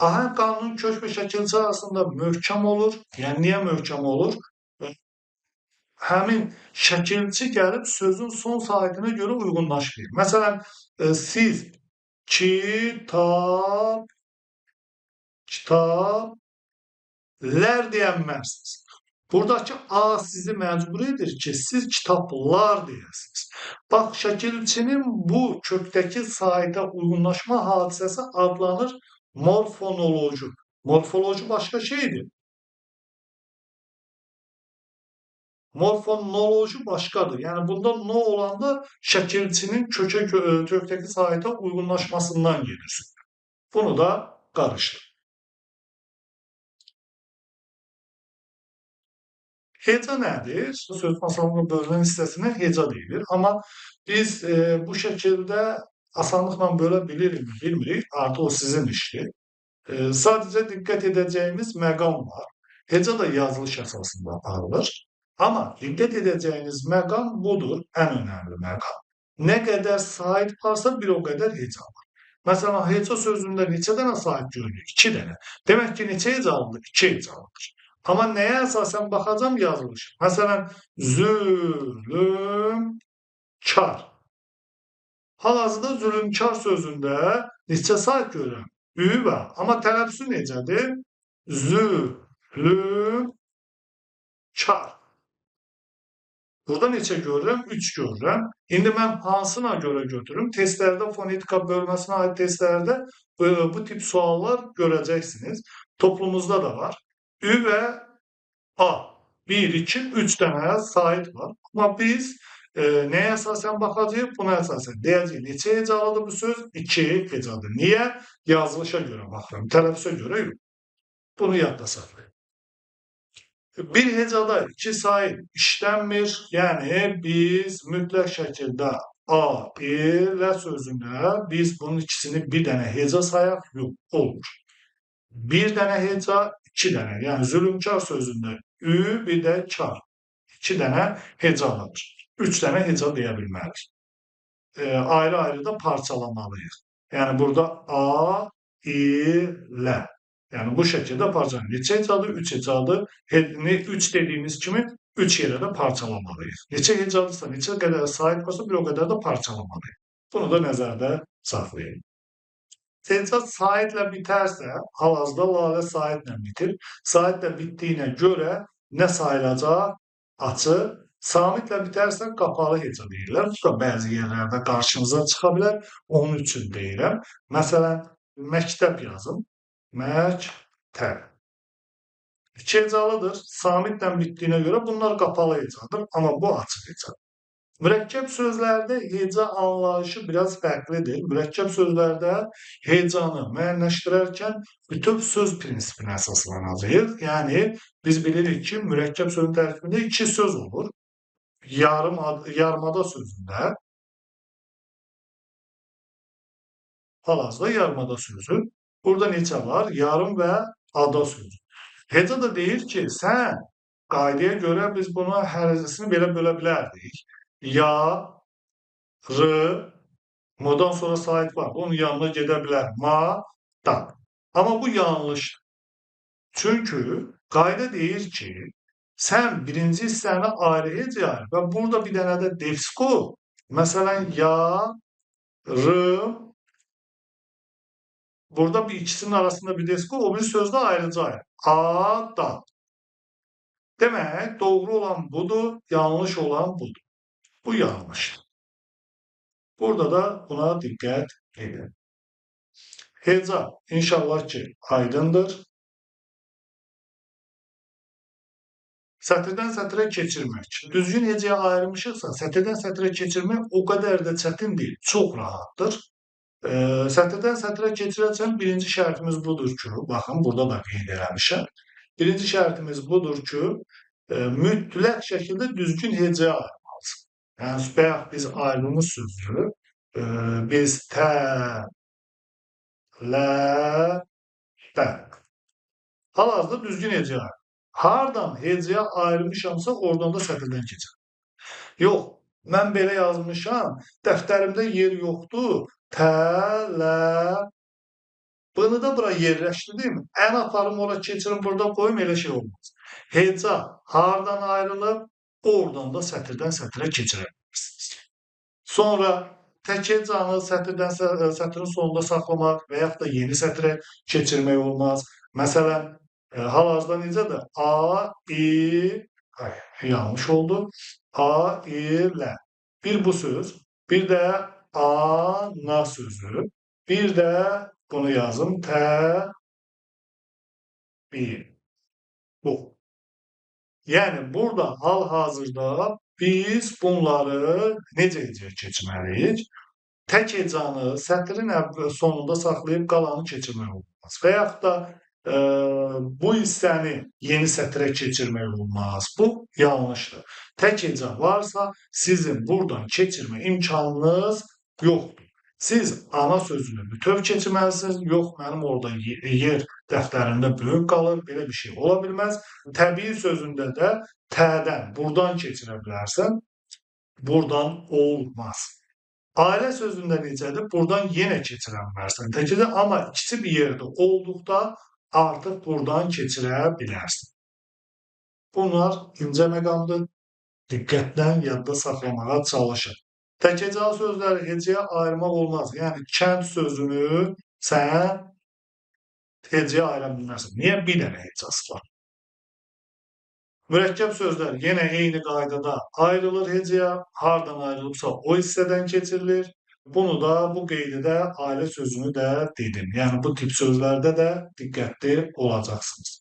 Ahəng qanunun kök və şəkilçi arasında möhkəm olur. Yəni, niyə möhkəm olur? Həmin şəkilçi gəlib sözün son saitinə görə uyğunlaşmır. Məsələn, siz kitablər deyənməzsiniz. Buradakı A sizi məcbur edir ki, siz kitablar deyəsiniz. Bax, şəkilçinin bu kökdəki saitə uyğunlaşma hadisəsi adlanır morfonoloji. Morfoloji başqa şeydir. Morfonoloji başqadır. Yəni, bunda no olanda şəkilçinin kökdəki saitə uyğunlaşmasından gedir. Bunu da qarışdır. Heca nədir? Söz masalının bölünən hissəsinə heca deyilir. Amma biz bu şəkildə asanlıqla bölə bilirikmi, bilmirik. Artıq o sizin işdir. Sadəcə diqqət edəcəyimiz məqam var. Heca da yazılış əsasında aparılır. Amma diqqət edəcəyiniz məqam budur, ən önəmli məqam. Nə qədər sait varsa bir o qədər heca var. Məsələn, heca sözündə neçə dənə sait görürük? 2 dənə. Demək ki, neçə hecalıdır? 2 hecalıdır. Amma nəyə əsasən baxacam? Yazılışa. Məsələn, zülümkar. Hal-hazırda zülümkar sözündə neçə sait görürəm? Ü və. Amma tələffüzü necədir? Zülümkar. Burada neçə görürəm? 3 görürəm. İndi mən hansına görə götürüm? Testlərdə, fonetika bölməsinə aid testlərdə bu tip suallar görəcəksiniz. Toplumumuzda da var. Ü və A. 1, 2, 3 dənə sait var. Amma biz nəyə əsasən baxacağıq? Buna əsasən. Deyəcəyik, neçə hecalıdır bu söz? 2 hecalıdır. Niyə? Yazılışa görə baxıram. Tələffüzə görə yox. Bunu yadda saxlayın. Bir hecada 2 sait işlənmir. Yəni biz mütləq şəkildə A, I, L sözündə biz bunun ikisini bir dənə heca sayaq, yox, olmur. Bir dənə heca, 2 dənə. Yəni zülümkar sözündə Ü, bir də kar. 2 dənə hecalıdır. 3 dənə heca deyə bilmərik. Ayrı-ayrı da parçalamalıyıq. Yəni burada A, I, L. Yəni bu şəkildə parçalanır. Neçə hecadır? 3 hecadır. 3 dediyimiz kimi 3 yerə də parçalamalıyıq. Neçə hecadırsa, neçə qədər sait varsa bir o qədər də parçalamalıyıq. Bunu da nəzərdə saxlayın. Heca saitlə bitərsə, hal-hazırda lalə saitlə bitir. Saitlə bitdiyinə görə nə sayılacaq? Açıq. Samitlə bitərsə qapalı heca deyirlər. Bu da bəzi yerlərdə qarşınıza çıxa bilər. Onun üçün deyirəm. Məsələn, məktəb yazım. Məktəb. 2 hecalıdır. Samitlə bitdiyinə görə bunlar qapalı hecadır, amma bu açıq hecadır. Mürəkkəb sözlərdə heca anlayışı biraz fərqlidir. Mürəkkəb sözlərdə hecanı müəyyənləşdirərkən bütöv söz prinsipinə əsaslanacağıq. Yəni, biz bilirik ki, mürəkkəb sözün tərkibində 2 söz olur. Yarımada sözündə, hal-hazırda yarımada sözü. Burada neçə var? Yarım və ada sözü. Heca da deyir ki, sən qaydaya görə biz buna hərəzəsini belə bölə bilərdik. Ya, r, modan sonra sait var. Onun yanına gedə bilər. Ma, da. Amma bu yanlışdır. Çünki qayda deyir ki, sən birinci hissəni ayrı hecaya ayır və burada bir dənə də defis qoy. Məsələn, ya, r, burada bir ikisinin arasında bir defis qoy, o bir sözdə ayrıca ayır. A, da. Demək, doğru olan budur, yanlış olan budur. Bu yanlışdır. Burada da buna diqqət edin. Heca inşallah ki, aydındır. Sətirdən sətirə keçirmək. Düzgün hecaya ayırmışıqsa, sətirdən sətirə keçirmək o qədər də çətin deyil, çox rahatdır. Sətirdən sətirə keçirərkən birinci şərtimiz budur ki, baxın, burada da qeyd eləmişəm. Birinci şərtimiz budur ki, mütləq şəkildə düzgün hecaya ayırmalısın. Yəni, bayaq biz ayırdığımız sözü, biz tə, lə, bə. Hal-hazırda düzgün hecaya ayırdım. Hardan hecaya ayırmışamsa, oradan da sətirdən keçirəm. Yox, mən belə yazmışam, dəftərimdə yer yoxdur. Tə, lə, bunu da bura yerləşdirdim. Ən aparım, ora keçirim, burada qoyum, elə şey olmaz. Heca hardan ayrılıb, oradan da sətirdən sətirə keçirə bilərsiniz. Sonra tək hecanı sətirin sonunda saxlamaq və yaxud da yeni sətirə keçirmək olmaz. Məsələn, hal-hazırda necədir? A, I, ay, yanlış oldu. A, I, L. Bir bu söz, bir də A, na sözü, bir də bunu yazım, T, B. Bu. Yəni, burada hal-hazırda biz bunları necə hecaya keçməliyik? Tək hecanı sətirin sonunda saxlayıb qalanı keçirmək olmaz. Və yaxud da bu hissəni yeni sətirə keçirmək olmaz. Bu yanlışdır. Tək heca varsa sizin buradan keçirmə imkanınız yoxdur. Siz ana sözünü bütöv keçirməlisiniz. Yox, mənim orada yer dəftərimdə böyük qalır. Belə bir şey ola bilməz. Təbii sözündə də tədən, buradan keçirə bilərsən. Buradan olmaz. Ailə sözündə necədir? Buradan yenə keçirə bilərsən. Təkcə, amma ikisi bir yerdə olduqda artıq buradan keçirə bilərsən. Bunlar incə məqamdır. Diqqətlə yadda saxlamağa çalışın. Təkhecalı sözləri hecəyə ayırmaq olmaz. Yəni kənd sözünü sən hecəyə ayıra bilməzsən. Niyə? Bir dənə hecası var. Mürəkkəb sözlər yenə eyni qaydada ayrılır hecəyə. Hardan ayrılıbsa o hissədən keçirilir. Bunu da bu qeydə ailə sözünü də dedim. Yəni bu tip sözlərdə də diqqətli olacaqsınız.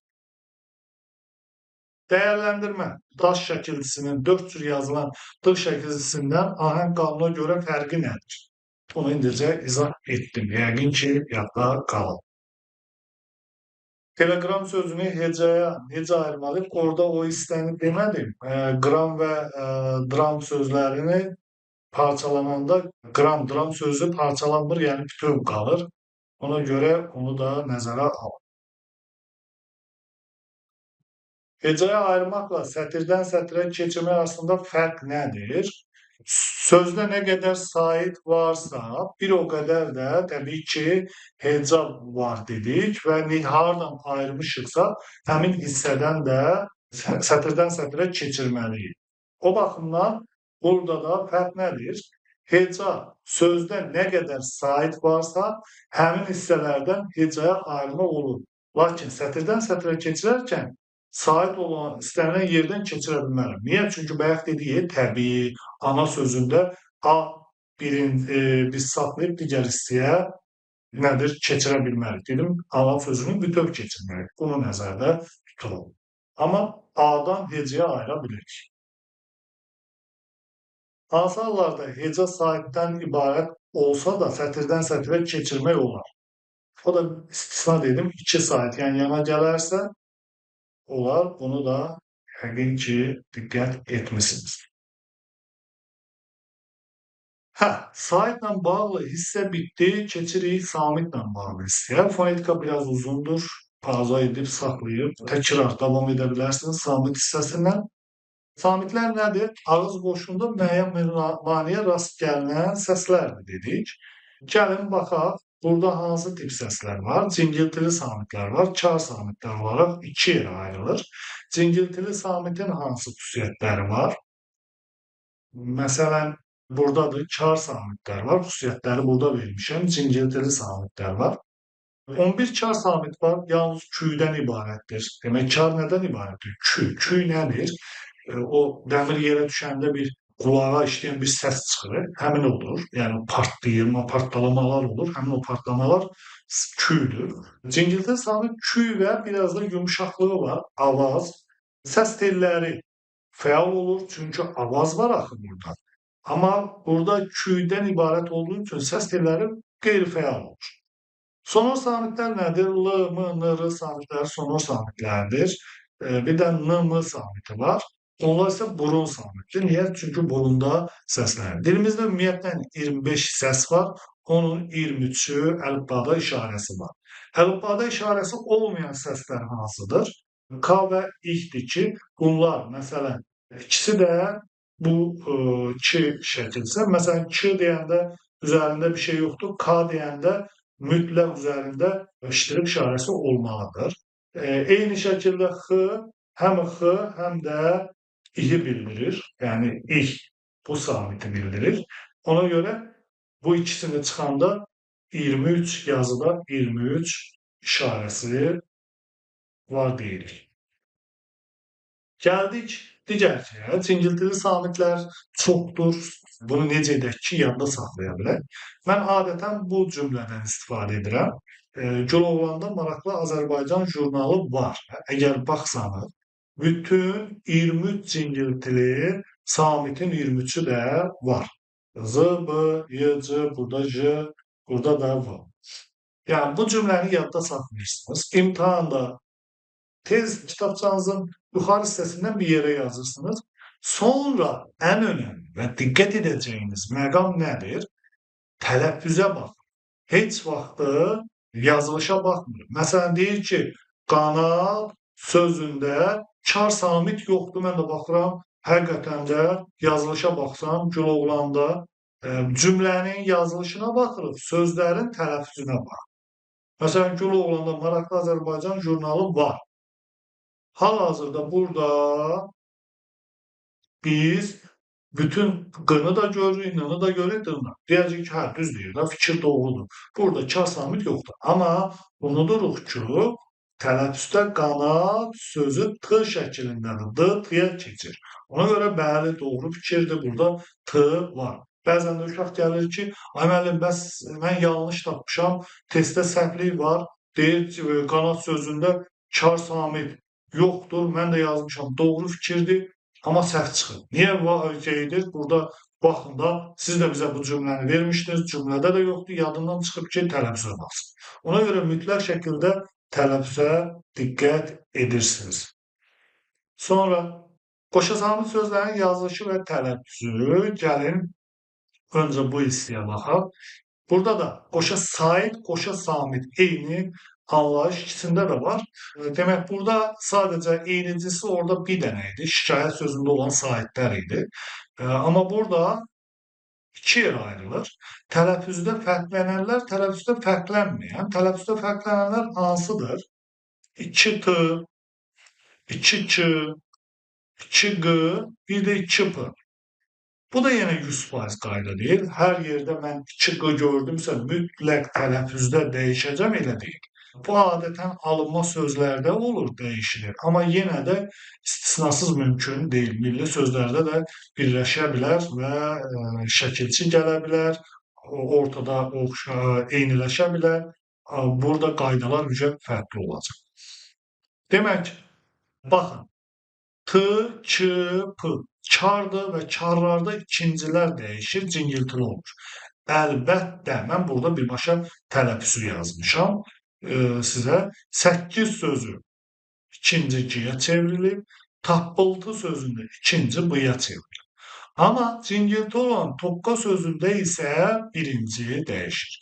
Dəyərləndirmə. Daş şəkilçisinin 4 cür yazılan dığ şəkilçisindən ahəng qanuna görə fərqi nədir? Bunu indicə izah etdim. Yəqin ki, yadda qalıb. Telegram sözünü hecaya necə ayırmalıyıq? Orada o hissəni demədim. Qram və dram sözlərini parçalananda qram, dram sözü parçalanmır, yəni bütöv qalır. Ona görə onu da nəzərə alın. Hecaya ayırmaqla sətirdən sətirə keçirmək arasında fərq nədir? Sözdə nə qədər sait varsa, bir o qədər də təbii ki, heca var dedik və hardan ayırmışıqsa, həmin hissədən də sətirdən sətirə keçirməliyik. O baxımdan burada da fərq nədir? Heca sözdə nə qədər sait varsa, həmin hissələrdən hecaya ayırmaq olur. Lakin sətirdən sətirə keçirərkən sait olan istənilən yerdən keçirə bilmərəm. Niyə? Çünki bayaq dediyi təbii ana sözündə A birin biz saxlayıb digər hissəyə nədir? Keçirə bilmərik. Dedim, ana sözünü bütöv keçirməliyik. Bunu nəzərdə tutulur. Amma A-dan hecaya ayıra bilirik. Hansı hallarda heca saitdən ibarət olsa da sətirdən sətirə keçirmək olar. O da istisna dedim, 2 sait yəni yana gələrsə olar. Bunu da yəqin ki, diqqət etmişsiniz. Hə, saitlə bağlı hissə bitdi. Keçirik samitlə bağlı hissəyə. Fonetika biraz uzundur. Pauza edib, saxlayıb, təkrar davam edə bilərsiniz samit hissəsindən. Samitlər nədir? Ağız boşluğunda müəyyən bir maneə rast gəlinən səslərdir dedik. Gəlin baxaq. Burada hansı tip səslər var? Cingiltili samitlər var. Kar samitlər olaraq iki yerə ayrılır. Cingiltili samitin hansı xüsusiyyətləri var? Məsələn, buradadır kar samitlər var. Xüsusiyyətləri burada vermişəm. Cingiltili samitlər var. 11 kar samit var. Yalnız küydən ibarətdir. Demək, kar nədən ibarətdir? Küy. Küy nədir? O dəmir yerə düşəndə bir qulağa işləyən bir səs çıxır, həmin odur. Yəni partlayırma, partlamalar olur. Həmin o partlamalar küydür. Cingiltili samit küy və biraz da yumşaqlığı var, avaz. Səs telləri fəal olur, çünki avaz var axı burada. Amma burada küydən ibarət olduğu üçün səs telləri qeyri-fəal olur. Sonor samitlər nədir? L, M, N, R samitləri sonor samitlərdir. Bir də N, M samiti var. Onlar isə burun samitdir. Niyə? Çünki burunda səslənir. Dilimizdə ümumiyyətlə 25 səs var. Onun 23-ü əlifbada işarəsi var. Əlifbada işarəsi olmayan səslər hansıdır? K və İ-dir ki, bunlar məsələn ikisi də bu K şəkilsə. Məsələn, K deyəndə üzərində bir şey yoxdur. K deyəndə mütləq üzərində ştrix işarəsi olmalıdır. Eyni şəkildə X, həm X, həm də İ-i bildirir. Yəni İ bu samiti bildirir. Ona görə bu ikisini çıxanda 23 yazıda 23 işarəsi var deyirik. Gəldik digər şeyə. Cingiltili samitlər çoxdur. Bunu necə edək ki, yadda saxlaya bilək. Mən adətən bu cümlədən istifadə edirəm. Güloğlanda maraqlı Azərbaycan jurnalı var. Əgər baxsanız, bütün 23 cingiltili samitin 23-ü də var. Z, B, Y, C, burada J, burada da V. Yəni bu cümləni yadda saxlayırsınız. İmtahanda tez kitabçanızın yuxarı hissəsindən bir yerə yazırsınız. Sonra ən önəmli və diqqət edəcəyiniz məqam nədir? Tələffüzə baxırıq. Heç vaxtı yazılışa baxmırıq. Məsələn, deyir ki, qanat sözündə kar samit yoxdur. Mən də baxıram, həqiqətən də yazılışa baxsam, Güloğlanda cümlənin yazılışına baxırıq, sözlərin tələffüzünə baxırıq. Məsələn, Güloğlanda Maraqlı Azərbaycan jurnalı var. Hal-hazırda burada biz bütün qını da görürük, nını da görürük, dını. Deyəcək ki, hə, düz deyir də, fikir doğrudur. Burada kar samit yoxdur. Amma unuduruq ki, tələffüzdə qanat sözü T şəklindədir. D T-yə keçir. Ona görə bəli, doğru fikirdir. Burada T var. Bəzən də uşaq gəlir ki, ay müəllim, bəs mən yanlış tapmışam, testdə səhvlik var, deyir qanat sözündə kar samit yoxdur, mən də yazmışam, doğru fikirdir, amma səhv çıxır. Niyə şeydir? Burada baxın da, siz də bizə bu cümləni vermişdiniz, cümlədə də yoxdur, yadından çıxıb ki, tələffüzə baxsın. Ona görə mütləq şəkildə tələffüzə diqqət edirsiniz. Sonra qoşa samit sözlərin yazılışı və tələffüzü, gəlin öncə bu hissəyə baxaq. Burada da qoşa sait, qoşa samit eyni anlayış ikisində də var. Demək, burada sadəcə eynicisi orada bir dənə idi. Şikayət sözündə olan saitlər idi. Amma burada iki yerə ayrılır. Tələffüzdə fərqlənənlər, tələffüzdə fərqlənməyən. Tələffüzdə fərqlənənlər hansıdır? 2T, 2Ç, 2Q, bir də 2P. Bu da yenə 100% qayda deyil. Hər yerdə mən 2Q gördümsə, mütləq tələffüzdə dəyişəcəm, elə deyil. Bu adətən alınma sözlərdə olur, dəyişilir. Amma yenə də istisnasız mümkün deyil. Milli sözlərdə də birləşə bilər və şəkilçi gələ bilər, ortada eyniləşə bilər. Burada qaydalar ücə fərqli olacaq. Demək, baxın, T, Ç, P kardır və karlarda ikincilər dəyişir, cingiltili olur. Əlbəttə, mən burada birbaşa tələffüzü yazmışam sizə. 8 sözü ikinci G-yə çevrilib, tappıltı sözündə ikinci B-yə çevrilib. Amma cingilti olan tokka sözündə isə birinci dəyişir.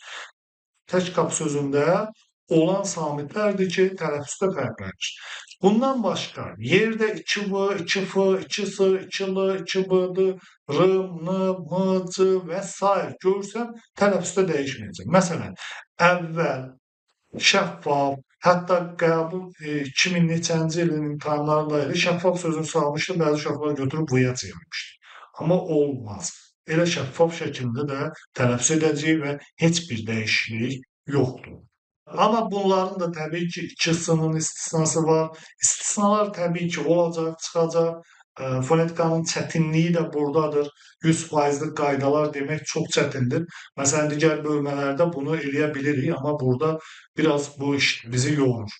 Tək qap sözündə olan samitlərdir ki, tələffüzdə fərqlənir. Bundan başqa yerdə 2V, 2F, 2S, 2L, 2B, D, R, N, M, C və s. görsəm tələffüzdə dəyişməyəcək. Məsələn, əvvəl, şəffaf, hətta qəbul 2000 neçənci ilin imtahanlarında idi, şəffaf sözünü salmışdı, bəzi uşaqlar götürüb V-ya çevirmişdi. Amma olmaz. Elə şəffaf şəkildə də tələffüz edəcəyik və heç bir dəyişiklik yoxdur. Amma bunların da təbii ki, ikisinin istisnası var. İstisnalar təbii ki, olacaq, çıxacaq. Fonetikanın çətinliyi də buradadır. 100%lik qaydalar demək çox çətindir. Məsələn, digər bölmələrdə bunu eləyə bilirik, amma burada biraz bu iş bizi yorur.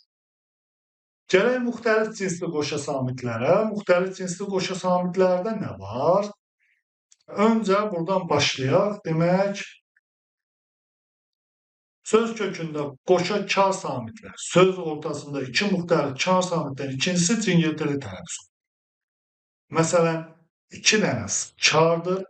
Gələk müxtəlif cinsli qoşa samitlərə. Müxtəlif cinsli qoşa samitlərdə nə var? Öncə buradan başlayaq. Demək, söz kökündə qoşa kar samitlər, söz ortasında iki müxtəlif kar samitlərin ikincisi cingiltili tələffüz. Məsələn, iki dənə kardır.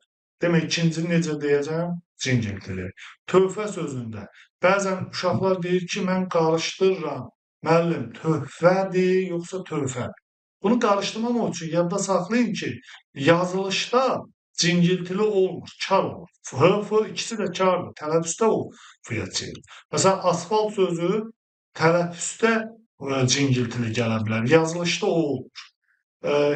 Demək, ikincini necə deyəcəm? Cingiltili. Töhfə sözündə bəzən uşaqlar deyir ki, mən qarışdırıram. Müəllim, töhfədir yoxsa töhfədir? Bunu qarışdırmamaq üçün yadda saxlayın ki, yazılışda cingiltili olmur, kar olur. F, F ikisi də kardır. Tələffüzdə o F-ya çevrilir. Məsələn, asfalt sözü tələffüzdə cingiltili gələ bilər. Yazılışda o olur.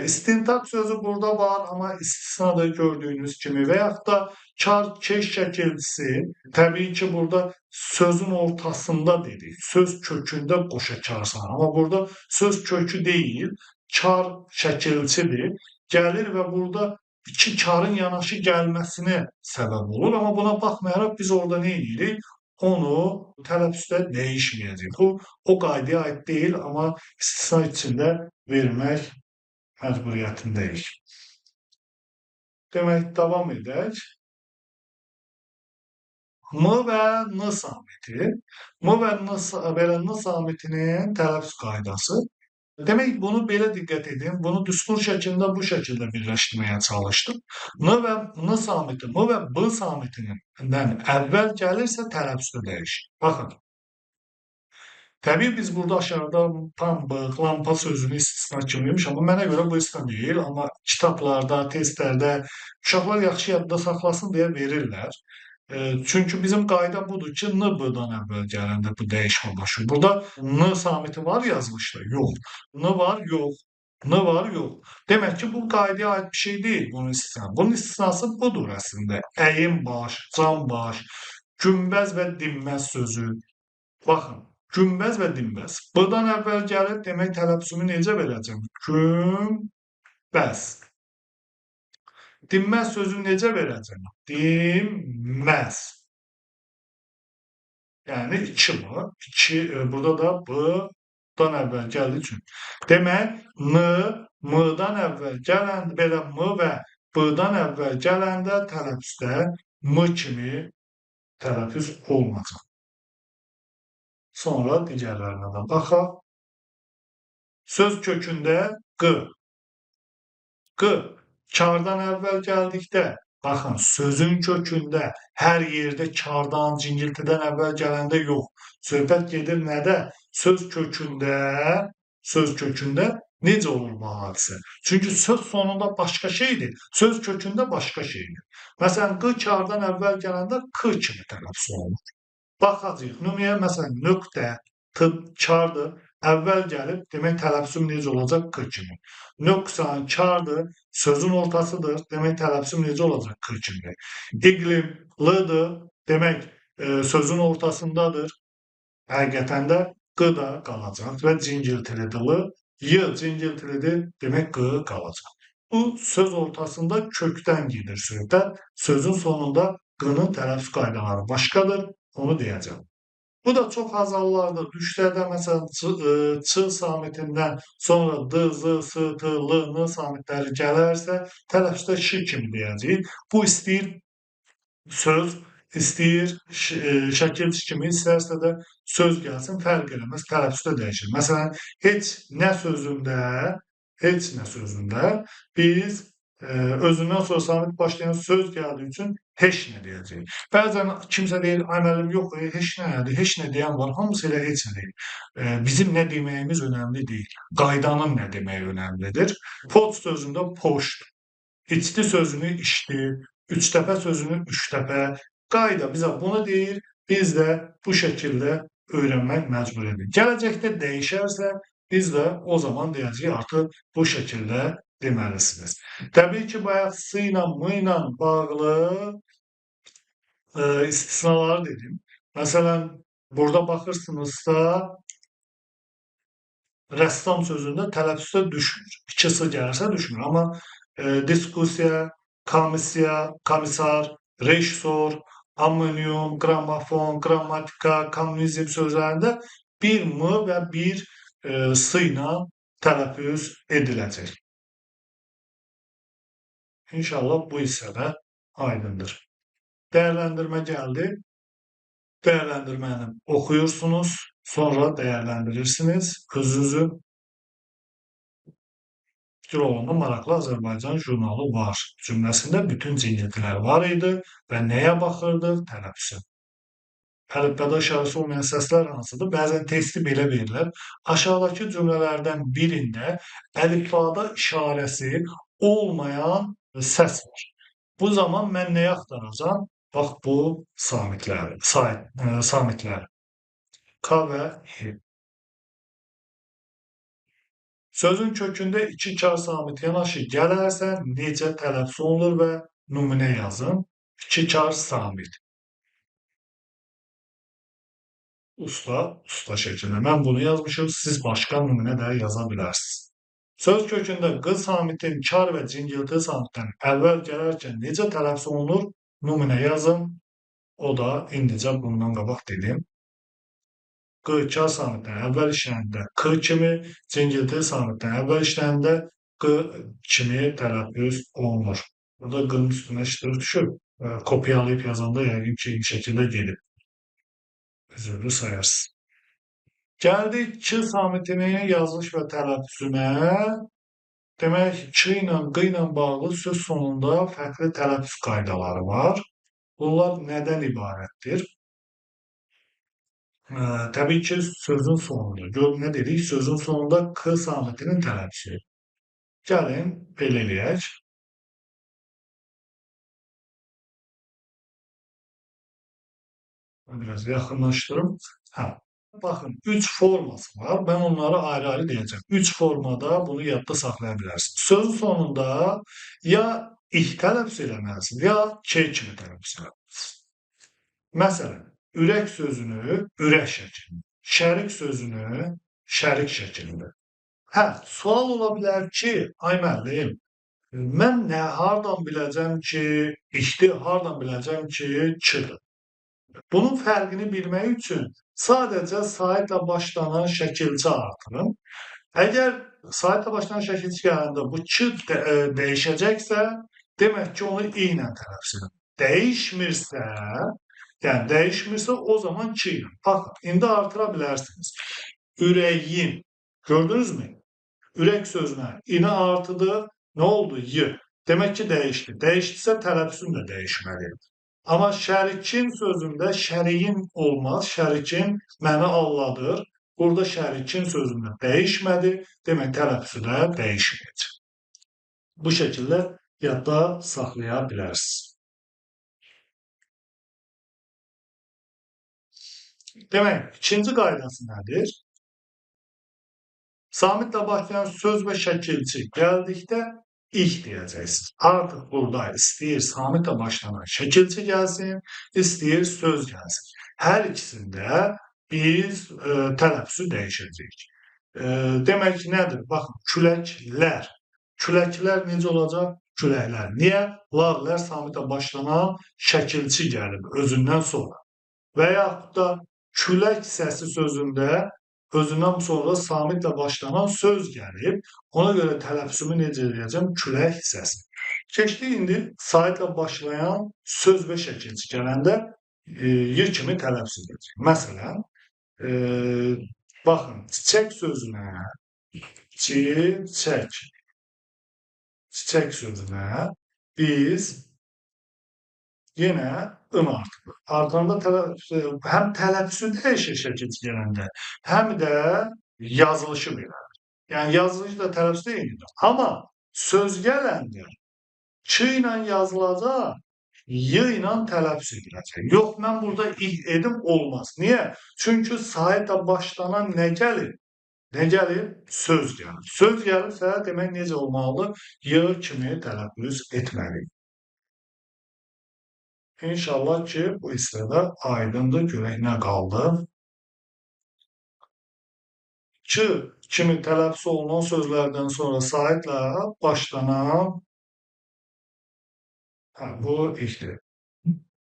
İstintaq sözü burada var, amma istisnadır gördüyünüz kimi və yaxud da kar keş şəkilçisi təbii ki, burada sözün ortasında dedik. Söz kökündə qoşa karsan, amma burada söz kökü deyil, kar şəkilçidir. Gəlir və burada iki karın yanaşı gəlməsinə səbəb olur. Amma buna baxmayaraq biz orada nə edirik? Onu tələffüzdə dəyişməyəcəyik. Bu, o qaydaya aid deyil, amma istisna içində vermək məcburiyyətindəyik. Demək, davam edək. M və N samiti. M və N, belə N samitinin tələffüz qaydası. Demək, bunu belə diqqət edin. Bunu düstur şəklində bu şəkildə birləşdirməyə çalışdım. N və N samiti, M və B samitindən əvvəl gəlirsə tələffüzdə dəyişir. Baxın. Təbii biz burada aşağıda pambıq, lampa sözünü istisna kimi vermiş, amma mənə görə bu istisna deyil. Amma kitablarda, testlərdə uşaqlar yaxşı yadda saxlasın deyə verirlər. Çünki bizim qayda budur ki, N B-dan əvvəl gələndə bu dəyişmə baş verir. Burada N samiti var yazılışda? Yox. N var? Yox. N var? Yox. Demək ki, bu qaydaya aid bir şey deyil bunun istisna. Bunun istisnası budur əslində. Əyin baş, can baş, günbəz və dinməz sözü. Baxın. Günbəz və dinməz. B-dan əvvəl gəlir, demək tələffüzümü necə verəcəm? Günbəz. Dinməz sözünü necə verəcəm? Dinməz. Yəni 2 M. 2, burada da B-dan əvvəl gəldiyi üçün. Demək, N, M-dan əvvəl gələn, belə M və B-dan əvvəl gələndə tələffüzdə M kimi tələffüz olmayacaq. Sonra digərlərinə də baxaq. Söz kökündə Q. Q kardan əvvəl gəldikdə, baxın, sözün kökündə hər yerdə kardan, cingiltidən əvvəl gələndə yox. Söhbət gedir nədə? Söz kökündə necə olur bu hadisə? Çünki söz sonunda başqa şeydir, söz kökündə başqa şeydir. Məsələn, Q kardan əvvəl gələndə K kimi tələffüz olunur. Baxacağıq. Nümunəyə məsələn, nöqtə, T kardır, əvvəl gəlib, demək tələffüzüm necə olacaq? K kimi. Nöqsan kardır, sözün ortasıdır, demək tələffüzüm necə olacaq? K kimi. İqlim, L-dır, demək sözün ortasındadır. Həqiqətən də Q da qalacaq və cingiltilidir L. Y cingiltilidir, demək Q qalacaq. Bu söz ortasında kökdən gedir söhbət. Sözün sonunda Q-nın tələffüz qaydaları başqadır. Onu deyəcəm. Bu da çox az hallarda düşlərdə məsələn Ç samitindən sonra D, Z, S, T, L, N samitləri gələrsə tələffüzdə Ş kimi deyəcəyik. Bu istəyir söz, istəyir şəkil kimi, istərsə də söz gəlsin, fərq eləməz, tələffüzdə dəyişir. Məsələn, heç nə sözündə biz özündən sonra samit başlayan söz gəldiyi üçün heç nə deyəcəyik. Bəzən kimsə deyir, ay müəllim, yox, heç nədir, heç nə deyən var, hamısı elə heç nə deyir. Bizim nə deməyimiz önəmli deyil, qaydanın nə deməyi önəmlidir. Pot sözündə poşt, içdi sözünü içdi, üçtəpə sözünü üçtəpə. Qayda bizə bunu deyir, biz də bu şəkildə öyrənmək məcbur edirik. Gələcəkdə dəyişərsə, biz də o zaman deyəcəyik, artıq bu şəkildə deməlisiniz. Təbii ki, bayaq S ilə M ilə bağlı istisnaları dedim. Məsələn, burada baxırsınızsa, rəssam sözündə tələffüzdə düşmür. 2 S gəlirsə düşmür. Amma diskussiya, komissiya, komisar, rejissor, amonyum, qramofon, qrammatika, kommunizm sözlərində bir M və bir S ilə tələffüz ediləcək. İnşallah bu hissədə aydındır. Dəyərləndirmə gəldi. Dəyərləndirməni oxuyursunuz, sonra dəyərləndirirsiniz özünüzü. Güloğlu'nda maraqlı Azərbaycan jurnalı var cümləsində bütün cingiltilər var idi və nəyə baxırdıq? Tələffüzə. Əlifbada işarəsi olmayan səslər hansıdır? Bəzən testi belə verirlər. Aşağıdakı cümlələrdən birində əlifbada işarəsi olmayan səs var. Bu zaman mən nəyi axtaracağam? Bax, bu samitləri, samitləri. K və H. Sözün kökündə iki kar samiti yanaşı gələrsə, necə tələffüz olunur və nümunə yazın. İki kar samit. Usta, usta şəklində. Mən bunu yazmışım, siz başqa nümunə də yaza bilərsiniz. Söz kökündə Q samitin kar və cingilti samitdən əvvəl gələrkən necə tələffüz olunur? Nümunə yazın. O da indicə bundan qabaq dedim. Q kar samitdən əvvəl işləyəndə K kimi, cingilti samitdən əvvəl işləyəndə Q kimi tələffüz olunur. Burada Q-nın üstünə ştrix düşüb. Kopyalayıb yazanda yəqin ki, eyni şəkildə gedib. Üzürlü sayarsınız. Gəldik Ç samitinin yazılış və tələffüzünə. Demək, Ç ilə Q ilə bağlı söz sonunda fərqli tələffüz qaydaları var. Bunlar nədən ibarətdir? Təbii ki, sözün sonunda. Gör, nə dedik? Sözün sonunda K samitinin tələffüzü. Gəlin, belə eləyək. Biraz yaxınlaşdırım. Hə. Baxın, 3 forması var. Mən onları ayrı-ayrı deyəcəm. 3 formada bunu yadda saxlaya bilərsiniz. Sözün sonunda ya ih tələffüz eləməlisiniz, ya K kimi tələffüz eləməlisiniz. Məsələn, ürək sözünü ürək şəklində, şərik sözünü şərik şəklində. Hə, sual ola bilər ki, ay müəllim, mən nə, hardan biləcəm ki, ihdir, hardan biləcəm ki, Ç-dır? Bunun fərqini bilmək üçün sadəcə saitlə başlanan şəkilçi artırın. Əgər saitlə başlanan şəkilçi gələndə bu Ç dəyişəcəksə, demək ki, onu i ilə tələffüz edin. Dəyişmirsə, yəni dəyişmirsə o zaman Ç ilə. Baxın, indi artıra bilərsiniz. Ürəyin, gördünüzmü? Ürək sözünə inə artıdır, nə oldu? Y. Demək ki, dəyişdi. Dəyişdisə tələffüzün də dəyişməlidir. Amma şərikin sözündə şəriyin olmaz. Şərikin məni alladır. Burada şərikin sözündə dəyişmədi. Demək, tələffüzü də dəyişməyəcək. Bu şəkildə yadda saxlaya bilərsiniz. Demək, ikinci qaydası nədir? Samitlə başlayan söz və şəkilçi gəldikdə İh deyəcəksiniz. Artıq burada istəyir samitlə başlanan şəkilçi gəlsin, istəyir söz gəlsin. Hər ikisində biz tələffüzü dəyişəcəyik. Demək nədir? Baxın, küləklər. Küləklər necə olacaq? Küləklər. Niyə? Lar-lər samitlə başlanan şəkilçi gəlib özündən sonra. Və yaxud da külək səsi sözündə özündən sonra samitlə başlanan söz gəlib. Ona görə tələffüzümü necə eləyəcəm? Külək səsi. Keçdik indi saitlə başlayan söz və şəkilçi gələndə y kimi tələffüz edəcək. Məsələn, baxın, çiçək sözünə, çiçək, çiçək sözünə biz yenə ın artırırıq. Artıranda həm tələffüzü dəyişir şəkilçi gələndə, həm də yazılışı belədir. Yəni, yazılışı da tələffüzü də eynidir. Amma söz gələndə Ç ilə yazılacaq, Y ilə tələffüz ediləcək. Yox, mən burada ih edim, olmaz. Niyə? Çünki saitlə başlanan nə gəlir? Nə gəlir? Söz gəlir. Söz gəlirsə, demək necə olmalıdır? Y kimi tələffüz etməliyik. İnşallah ki, bu hissədə aydındır. Görək nə qaldı. Ç kimi tələffüz olunan sözlərdən sonra saitlə başlanan, hə, bu ihdir.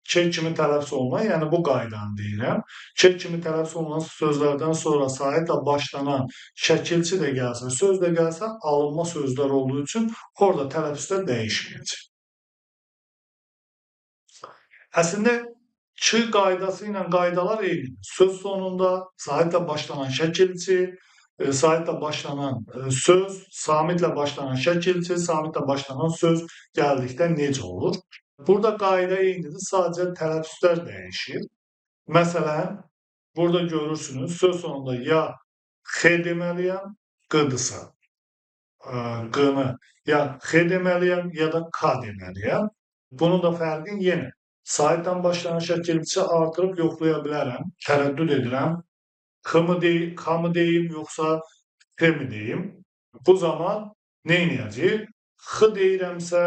Ç kimi tələffüz olunan, yəni bu qaydanı deyirəm. Ç kimi tələffüz olunan sözlərdən sonra saitlə başlanan şəkilçi də gəlsə, söz də gəlsə, alınma sözlər olduğu üçün orada tələffüzdə dəyişməyəcək. Əslində, Ç qaydası ilə qaydalar eynidir. Söz sonunda saitlə başlanan şəkilçi, saitlə başlanan söz, samitlə başlanan şəkilçi, samitlə başlanan söz gəldikdə necə olur? Burada qayda eynidir, sadəcə tələffüzlər dəyişir. Məsələn, burada görürsünüz, söz sonunda ya X deməliyəm, Q-dırsa, Q-nı ya X deməliyəm, ya da K deməliyəm. Bunun da fərqi yenə. Saitlə başlanan şəkilçi artırıb yoxlaya bilərəm, tərəddüd edirəm. X mı deyim, K mı deyim, yoxsa X mi deyim? Bu zaman nə edəcəyik? X deyirəmsə,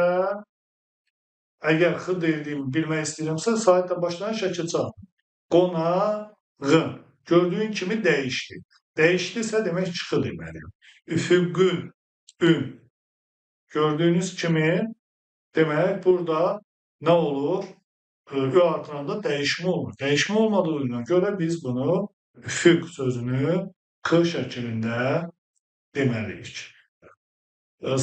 əgər X dediyimi bilmək istəyirəmsə, saitlə başlanan şəkilçi artırıb. Qonağın. Gördüyün kimi dəyişdi. Dəyişdisə demək ki, X deməliyim. Üfüqün, ün. Gördüyünüz kimi, demək burada nə olur? Ü artıranda dəyişmə olmur. Dəyişmə olmadığına görə biz bunu üfüq sözünü K şəklində deməliyik.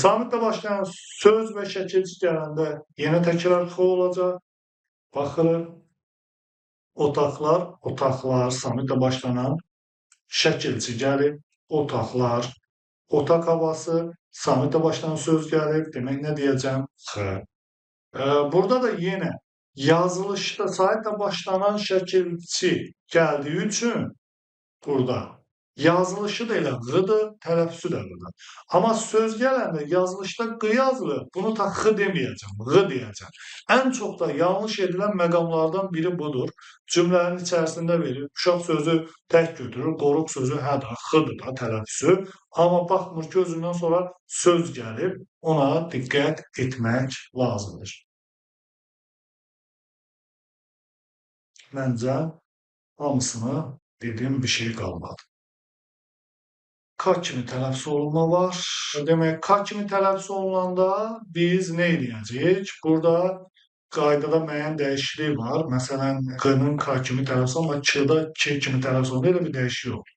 Samitlə başlayan söz və şəkilçi gələndə yenə təkrar X olacaq. Baxırıq. Otaqlar, otaqlar, samitlə başlanan şəkilçi gəlib, otaqlar, otaq havası, samitlə başlayan söz gəlib. Demək nə deyəcəm? X. Burada da yenə yazılışda saitlə başlanan şəkilçi gəldiyi üçün burada yazılışı da elə q-dır, tələffüzü də q-dır. Amma söz gələndə yazılışda q yazılır, bunu ta x deməyəcəm, q deyəcəm. Ən çox da yanlış edilən məqamlardan biri budur. Cümlənin içərisində verir, uşaq sözü tək götürür, qoruq sözü hə də, x-dır da tələffüzü. Amma baxmır ki, özündən sonra söz gəlib, ona diqqət etmək lazımdır. Məncə hamısını dedim, bir şey qalmadı. K kimi tələffüz olunma var. Demək, K kimi tələffüz olunanda biz nə edəcəyik? Burada qaydada müəyyən dəyişiklik var. Məsələn, K-nın K kimi tələffüz olunma, K-da K kimi tələffüz olunma, elə bir dəyişiklik yoxdur.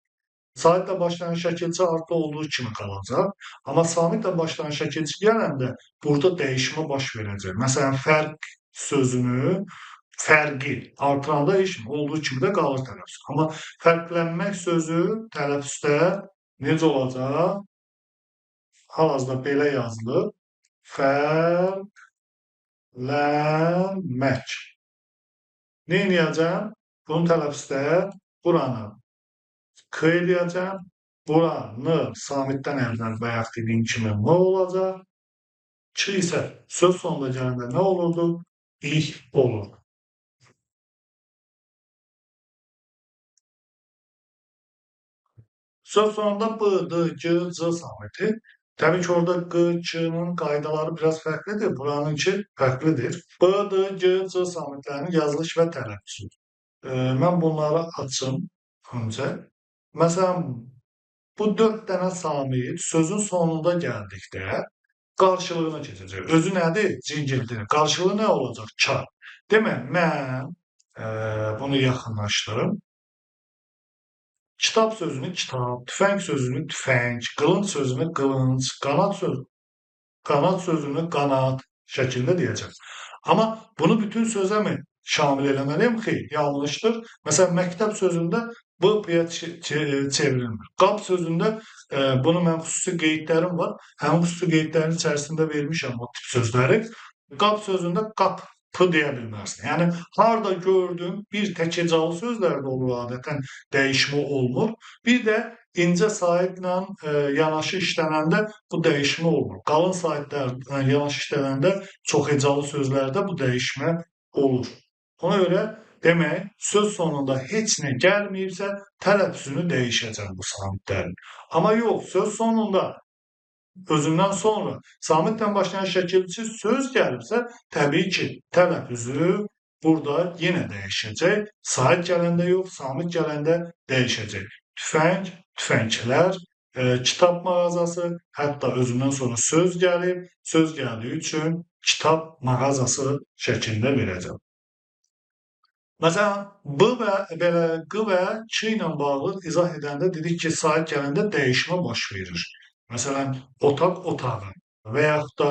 Saitlə başlayan şəkilçi artı olduğu kimi qalacaq. Amma samitlə başlayan şəkilçi gələndə burada dəyişmə baş verəcək. Məsələn, fərq sözünü, fərqi artıranda heç nə olduğu kimi də qalır tələffüz. Amma fərqlənmək sözü tələffüzdə necə olacaq? Hal-hazırda belə yazılır. Fərqlənmək. Nə eləyəcəm? Bunun tələffüzdə buranı K eləyəcəm. Buranı samitdən əvvəl bayaq dediyim kimi M olacaq. Ç isə söz sonunda gələndə nə olurdu? İ olurdu. Söz sonunda B, D, G, C samiti. Təbii ki, orada G, Ç-nın qaydaları biraz fərqlidir. Buranınki fərqlidir. B, D, G, C samitlərinin yazılış və tələffüzü. Mən bunları açım öncə. Məsələn, bu 4 dənə samit sözün sonunda gəldikdə qarşılığına keçəcək. Özü nədir? Cingildir. Qarşılığı nə olacaq? Kar. Demək, mən bunu yaxınlaşdırım. Kitab sözünü kitab, tüfəng sözünü tüfəng, qılınc sözünü qılınc, qanat sözünü qanat şəklində deyəcəm. Amma bunu bütün sözə mi şamil eləməliyəm? Xeyr, yanlışdır. Məsələn, məktəb sözündə B, P-yə çevrilmir. Qab sözündə bunu mən xüsusi qeydlərim var. Həmin xüsusi qeydlərin içərisində vermişəm o tip sözləri. Qab sözündə qap, P deyə bilməzsin. Yəni, harada gördüm, bir tək hecalı sözlərdə olur adətən dəyişmə olmur. Bir də incə saitlə yanaşı işlənəndə bu dəyişmə olmur. Qalın saitlərlə yanaşı işlənəndə çox hecalı sözlərdə bu dəyişmə olur. Ona görə demək, söz sonunda heç nə gəlməyibsə, tələffüzünü dəyişəcəm bu samitlərin. Amma yox, söz sonunda özündən sonra samitlə başlayan şəkilçi söz gəlibsə, təbii ki, tələffüzü burada yenə dəyişəcək. Sait gələndə yox, samit gələndə dəyişəcək. Tüfəng, tüfənglər, kitab mağazası, hətta özündən sonra söz gəlib, söz gəldiyi üçün kitab mağazası şəklində verəcəm. Məsələn, B və belə Q və Ç ilə bağlı izah edəndə dedik ki, sait gələndə dəyişmə baş verir. Məsələn, otaq otağı və yaxud da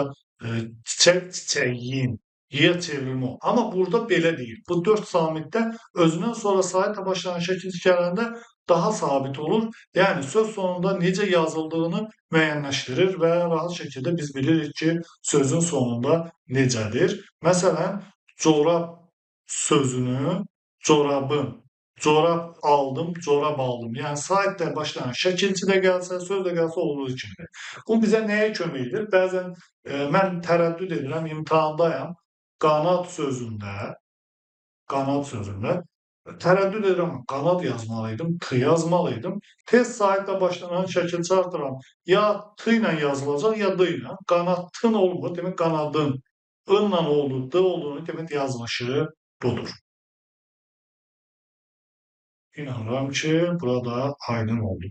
çiçək çiçəyin, yə çevrilmə. Amma burada belə deyil. Bu 4 samitdə özündən sonra saitlə başlayan şəkil gələndə daha sabit olur. Yəni, söz sonunda necə yazıldığını müəyyənləşdirir və rahat şəkildə biz bilirik ki, sözün sonunda necədir. Məsələn, corab sözünü, corabın, corab aldım, corab aldım. Yəni, saitlə başlayan şəkilçi də gəlsə, söz də gəlsə olduğu kimidir. Bu bizə nəyə kömək edir? Bəzən mən tərəddüd edirəm, imtahandayam. Qanat sözündə tərəddüd edirəm, qanat yazmalıydım, T yazmalıydım. Tez saitlə başlanan şəkilçi artıram. Ya T ilə yazılacaq, ya D ilə. Qanatın olmur, demək qanadın. I-la oldu, D olduğunu demək yazılışı budur. İnanıram ki, burada aydın oldu.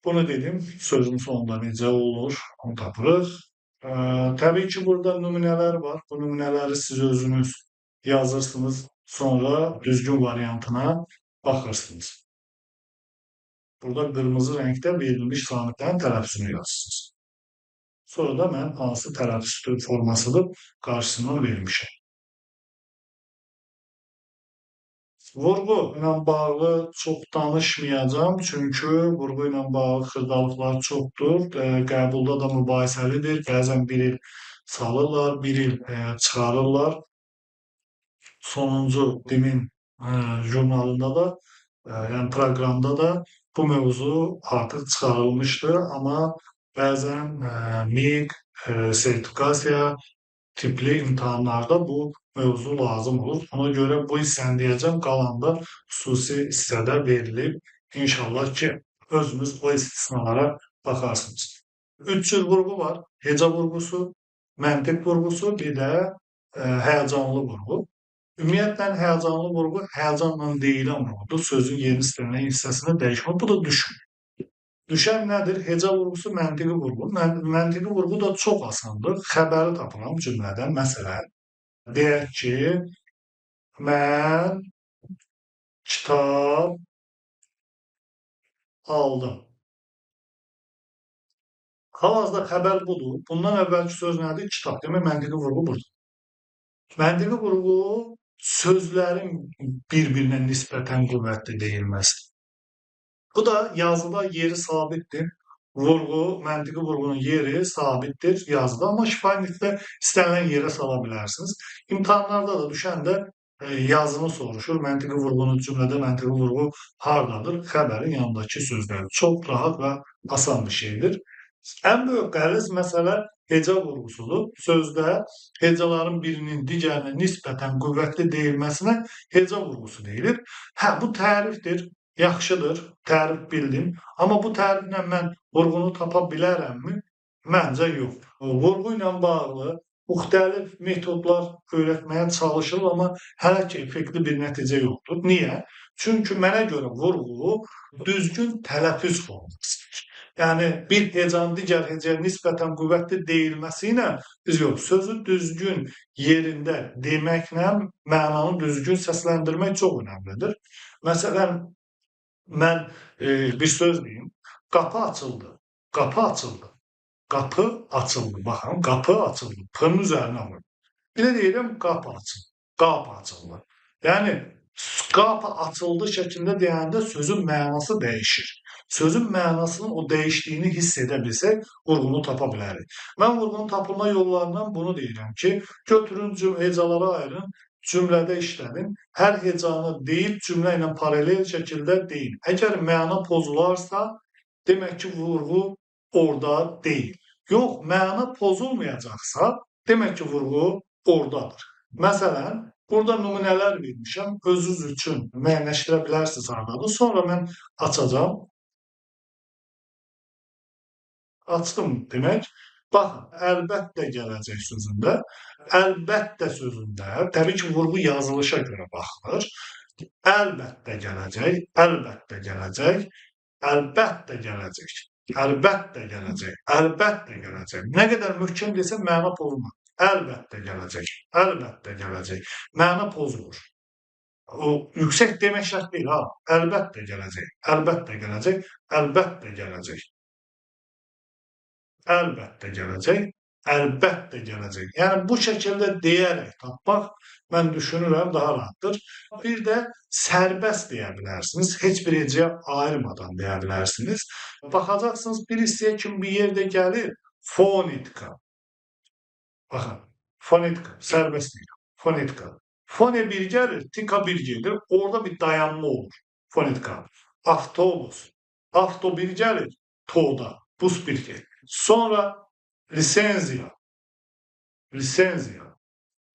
Bunu dedim, sözün sonunda necə olur, onu tapırıq. Təbii ki, burada nümunələr var. Bu nümunələri siz özünüz yazırsınız, sonra düzgün variantına baxırsınız. Burada qırmızı rəngdə verilmiş samitlərin tələffüzünü yazırsınız. Sonra da mən hansı tələffüz formasıdır qarşısından vermişəm. Vurğu ilə bağlı çox danışmayacağam, çünki vurğu ilə bağlı xırdalıqlar çoxdur. Qəbulda da mübahisəlidir. Bəzən bir il salırlar, bir il çıxarırlar. Sonuncu DİM-in jurnalında da, yəni proqramda da bu mövzu artıq çıxarılmışdı, amma bəzən MİQ, sertifikasiya tipli imtahanlarda bu mövzu lazım olur. Ona görə bu hissəni deyəcəm, qalanda xüsusi hissədə verilib. İnşallah ki, özünüz o istisnalara baxarsınız. 3 cür vurğu var. Heca vurğusu, məntiq vurğusu, bir də həyəcanlı vurğu. Ümumiyyətlə, həyəcanlı vurğu həyəcanla deyilən vurğudur. Sözün yeni istənilən hissəsində dəyişmir. Bu da düşmür. Düşən nədir? Heca vurğusu, məntiqi vurğu. Məntiqi vurğu da çox asandır. Xəbəri tapıram cümlədən. Məsələn, deyək ki, mən kitab aldım. Hal-hazırda xəbər budur. Bundan əvvəlki söz nədir? Kitab. Demək, məntiqi vurğu budur. Məntiqi vurğu sözlərin bir-birinə nisbətən qüvvətli deyilməsidir. Bu da yazıda yeri sabitdir. Vurğu, məntiqi vurğunun yeri sabitdir yazıda, amma şifahi nitqdə istənilən yerə sala bilərsiniz. İmtahanlarda da düşəndə yazını soruşur. Məntiqi vurğunun cümlədə məntiqi vurğu hardadır? Xəbərin yanındakı sözləri. Çox rahat və asan bir şeydir. Ən böyük qəliz məsələ heca vurğusudur. Sözdə hecaların birinin digərinə nisbətən qüvvətli deyilməsinə heca vurğusu deyilir. Hə, bu tərifdir. Yaxşıdır, tərif bildim. Amma bu təriflə mən vurğunu tapa bilərəmmi? Məncə yox. Vurğu ilə bağlı müxtəlif metodlar öyrətməyə çalışılır, amma hələ ki effektli bir nəticə yoxdur. Niyə? Çünki mənə görə vurğu düzgün tələffüz formasıdır. Yəni bir hecanın digər hecaya nisbətən qüvvətli deyilməsi ilə biz yox, sözü düzgün yerində deməklə mənanı düzgün səsləndirmək çox önəmlidir. Məsələn, mən bir söz deyim. Qapı açıldı. Qapı açıldı. Qapı açıldı. Baxın, qapı açıldı. P-nın üzərinə vurdu. Bir də deyirəm qapı açıldı. Qapı açıldı. Yəni qapı açıldı şəklində deyəndə sözün mənası dəyişir. Sözün mənasının o dəyişdiyini hiss edə bilsək, vurğunu tapa bilərik. Mən vurğunun tapılma yollarından bunu deyirəm ki, götürün hecalara ayırın, cümlədə işlədin. Hər hecanı deyib cümlə ilə paralel şəkildə deyin. Əgər məna pozularsa, demək ki, vurğu orada deyil. Yox, məna pozulmayacaqsa, demək ki, vurğu oradadır. Məsələn, burada nümunələr vermişəm. Özünüz üçün müəyyənləşdirə bilərsiniz hardadır. Sonra mən açacağam. Açdım demək. Baxın, əlbəttə gələcək sözündə, əlbəttə sözündə, təbii ki, vurğu yazılışa görə baxılır. Əlbəttə gələcək, əlbəttə gələcək, əlbəttə gələcək, əlbəttə gələcək, əlbəttə gələcək. Nə qədər möhkəm desə məna pozulmur. Əlbəttə gələcək, əlbəttə gələcək. Məna pozulur. O yüksək demək şərt deyil, ha. Əlbəttə gələcək, əlbəttə gələcək, əlbəttə gələcək. Əlbəttə gələcək, əlbəttə gələcək. Yəni bu şəkildə deyərək tapmaq mən düşünürəm daha rahatdır. Bir də sərbəst deyə bilərsiniz. Heç bir hecaya ayırmadan deyə bilərsiniz. Baxacaqsınız bir hissəyə kim bir yerdə gəlir? Fonetika. Baxın, fonetika, sərbəst deyirəm. Fonetika. Fone bir gəlir, tika bir gedir. Orada bir dayanma olur. Fonetika. Avtobus. Avto bir gəlir, toda. Bus bir gedir. Sonra lisenziya, lisenziya,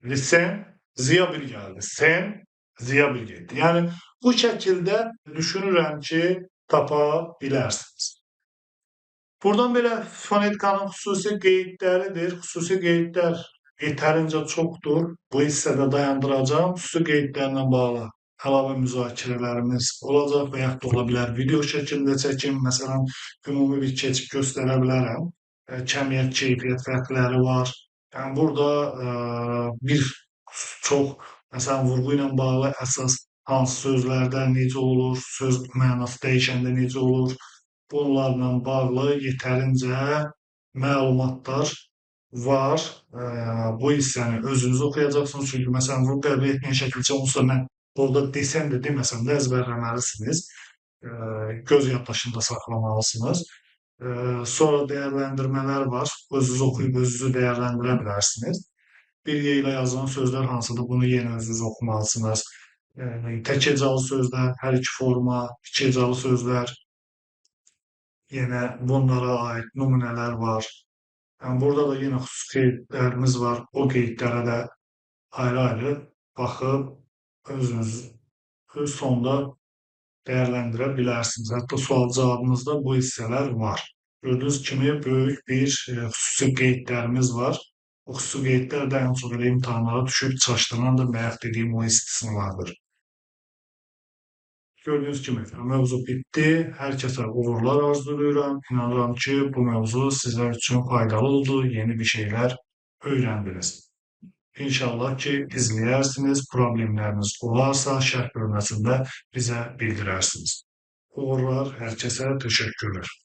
lisenziya bir gəldi. Sen, ziya bir getdi. Yəni bu şəkildə düşünürəm ki, tapa bilərsiniz. Buradan belə fonetikanın xüsusi qeydləridir. Xüsusi qeydlər yetərincə çoxdur. Bu hissədə dayandıracağam. Xüsusi qeydlərlə bağlı əlavə müzakirələrimiz olacaq və yaxud da ola bilər video şəklində çəkim. Məsələn, ümumi bir keçib göstərə bilərəm. Kəmiyyət, keyfiyyət fərqləri var. Yəni burada bir çox, məsələn, vurğu ilə bağlı əsas hansı sözlərdə necə olur, söz mənası dəyişəndə necə olur, bunlarla bağlı yetərincə məlumatlar var. Bu hissəni özünüz oxuyacaqsınız. Çünki məsələn, vurğu qəbul etməyən şəkilçə onsuz da mən Burada desəm də deməsəm də əzbərləməlisiniz. Göz yaddaşında saxlamalısınız. Sonra dəyərləndirmələr var. Özünüz oxuyub özünüzü dəyərləndirə bilərsiniz. Bir Y ilə yazılan sözlər hansıdır? Bunu yenə özünüz oxumalısınız. Tək hecalı sözlər, hər iki forma, iki hecalı sözlər, yenə bunlara aid nümunələr var. Yəni, burada da yenə xüsusi qeydlərimiz var. O qeydlərə də ayrı-ayrı baxıb özünüz sonda dəyərləndirə bilərsiniz. Hətta sual-cavabımızda bu hissələr var. Gördüyünüz kimi böyük bir xüsusi qeydlərimiz var. O xüsusi qeydlər də ən çox elə imtahanlara düşüb çaşdıran da bayaq dediyim o istisnalardır. Gördüyünüz kimi mövzu bitdi. Hər kəsə uğurlar arzulayıram. İnanıram ki, bu mövzu sizlər üçün faydalı oldu. Yeni bir şeylər öyrəndiniz. İnşallah ki, izləyərsiniz. Problemləriniz olarsa şərh bölməsində bizə bildirərsiniz. Uğurlar, hər kəsə təşəkkürlər.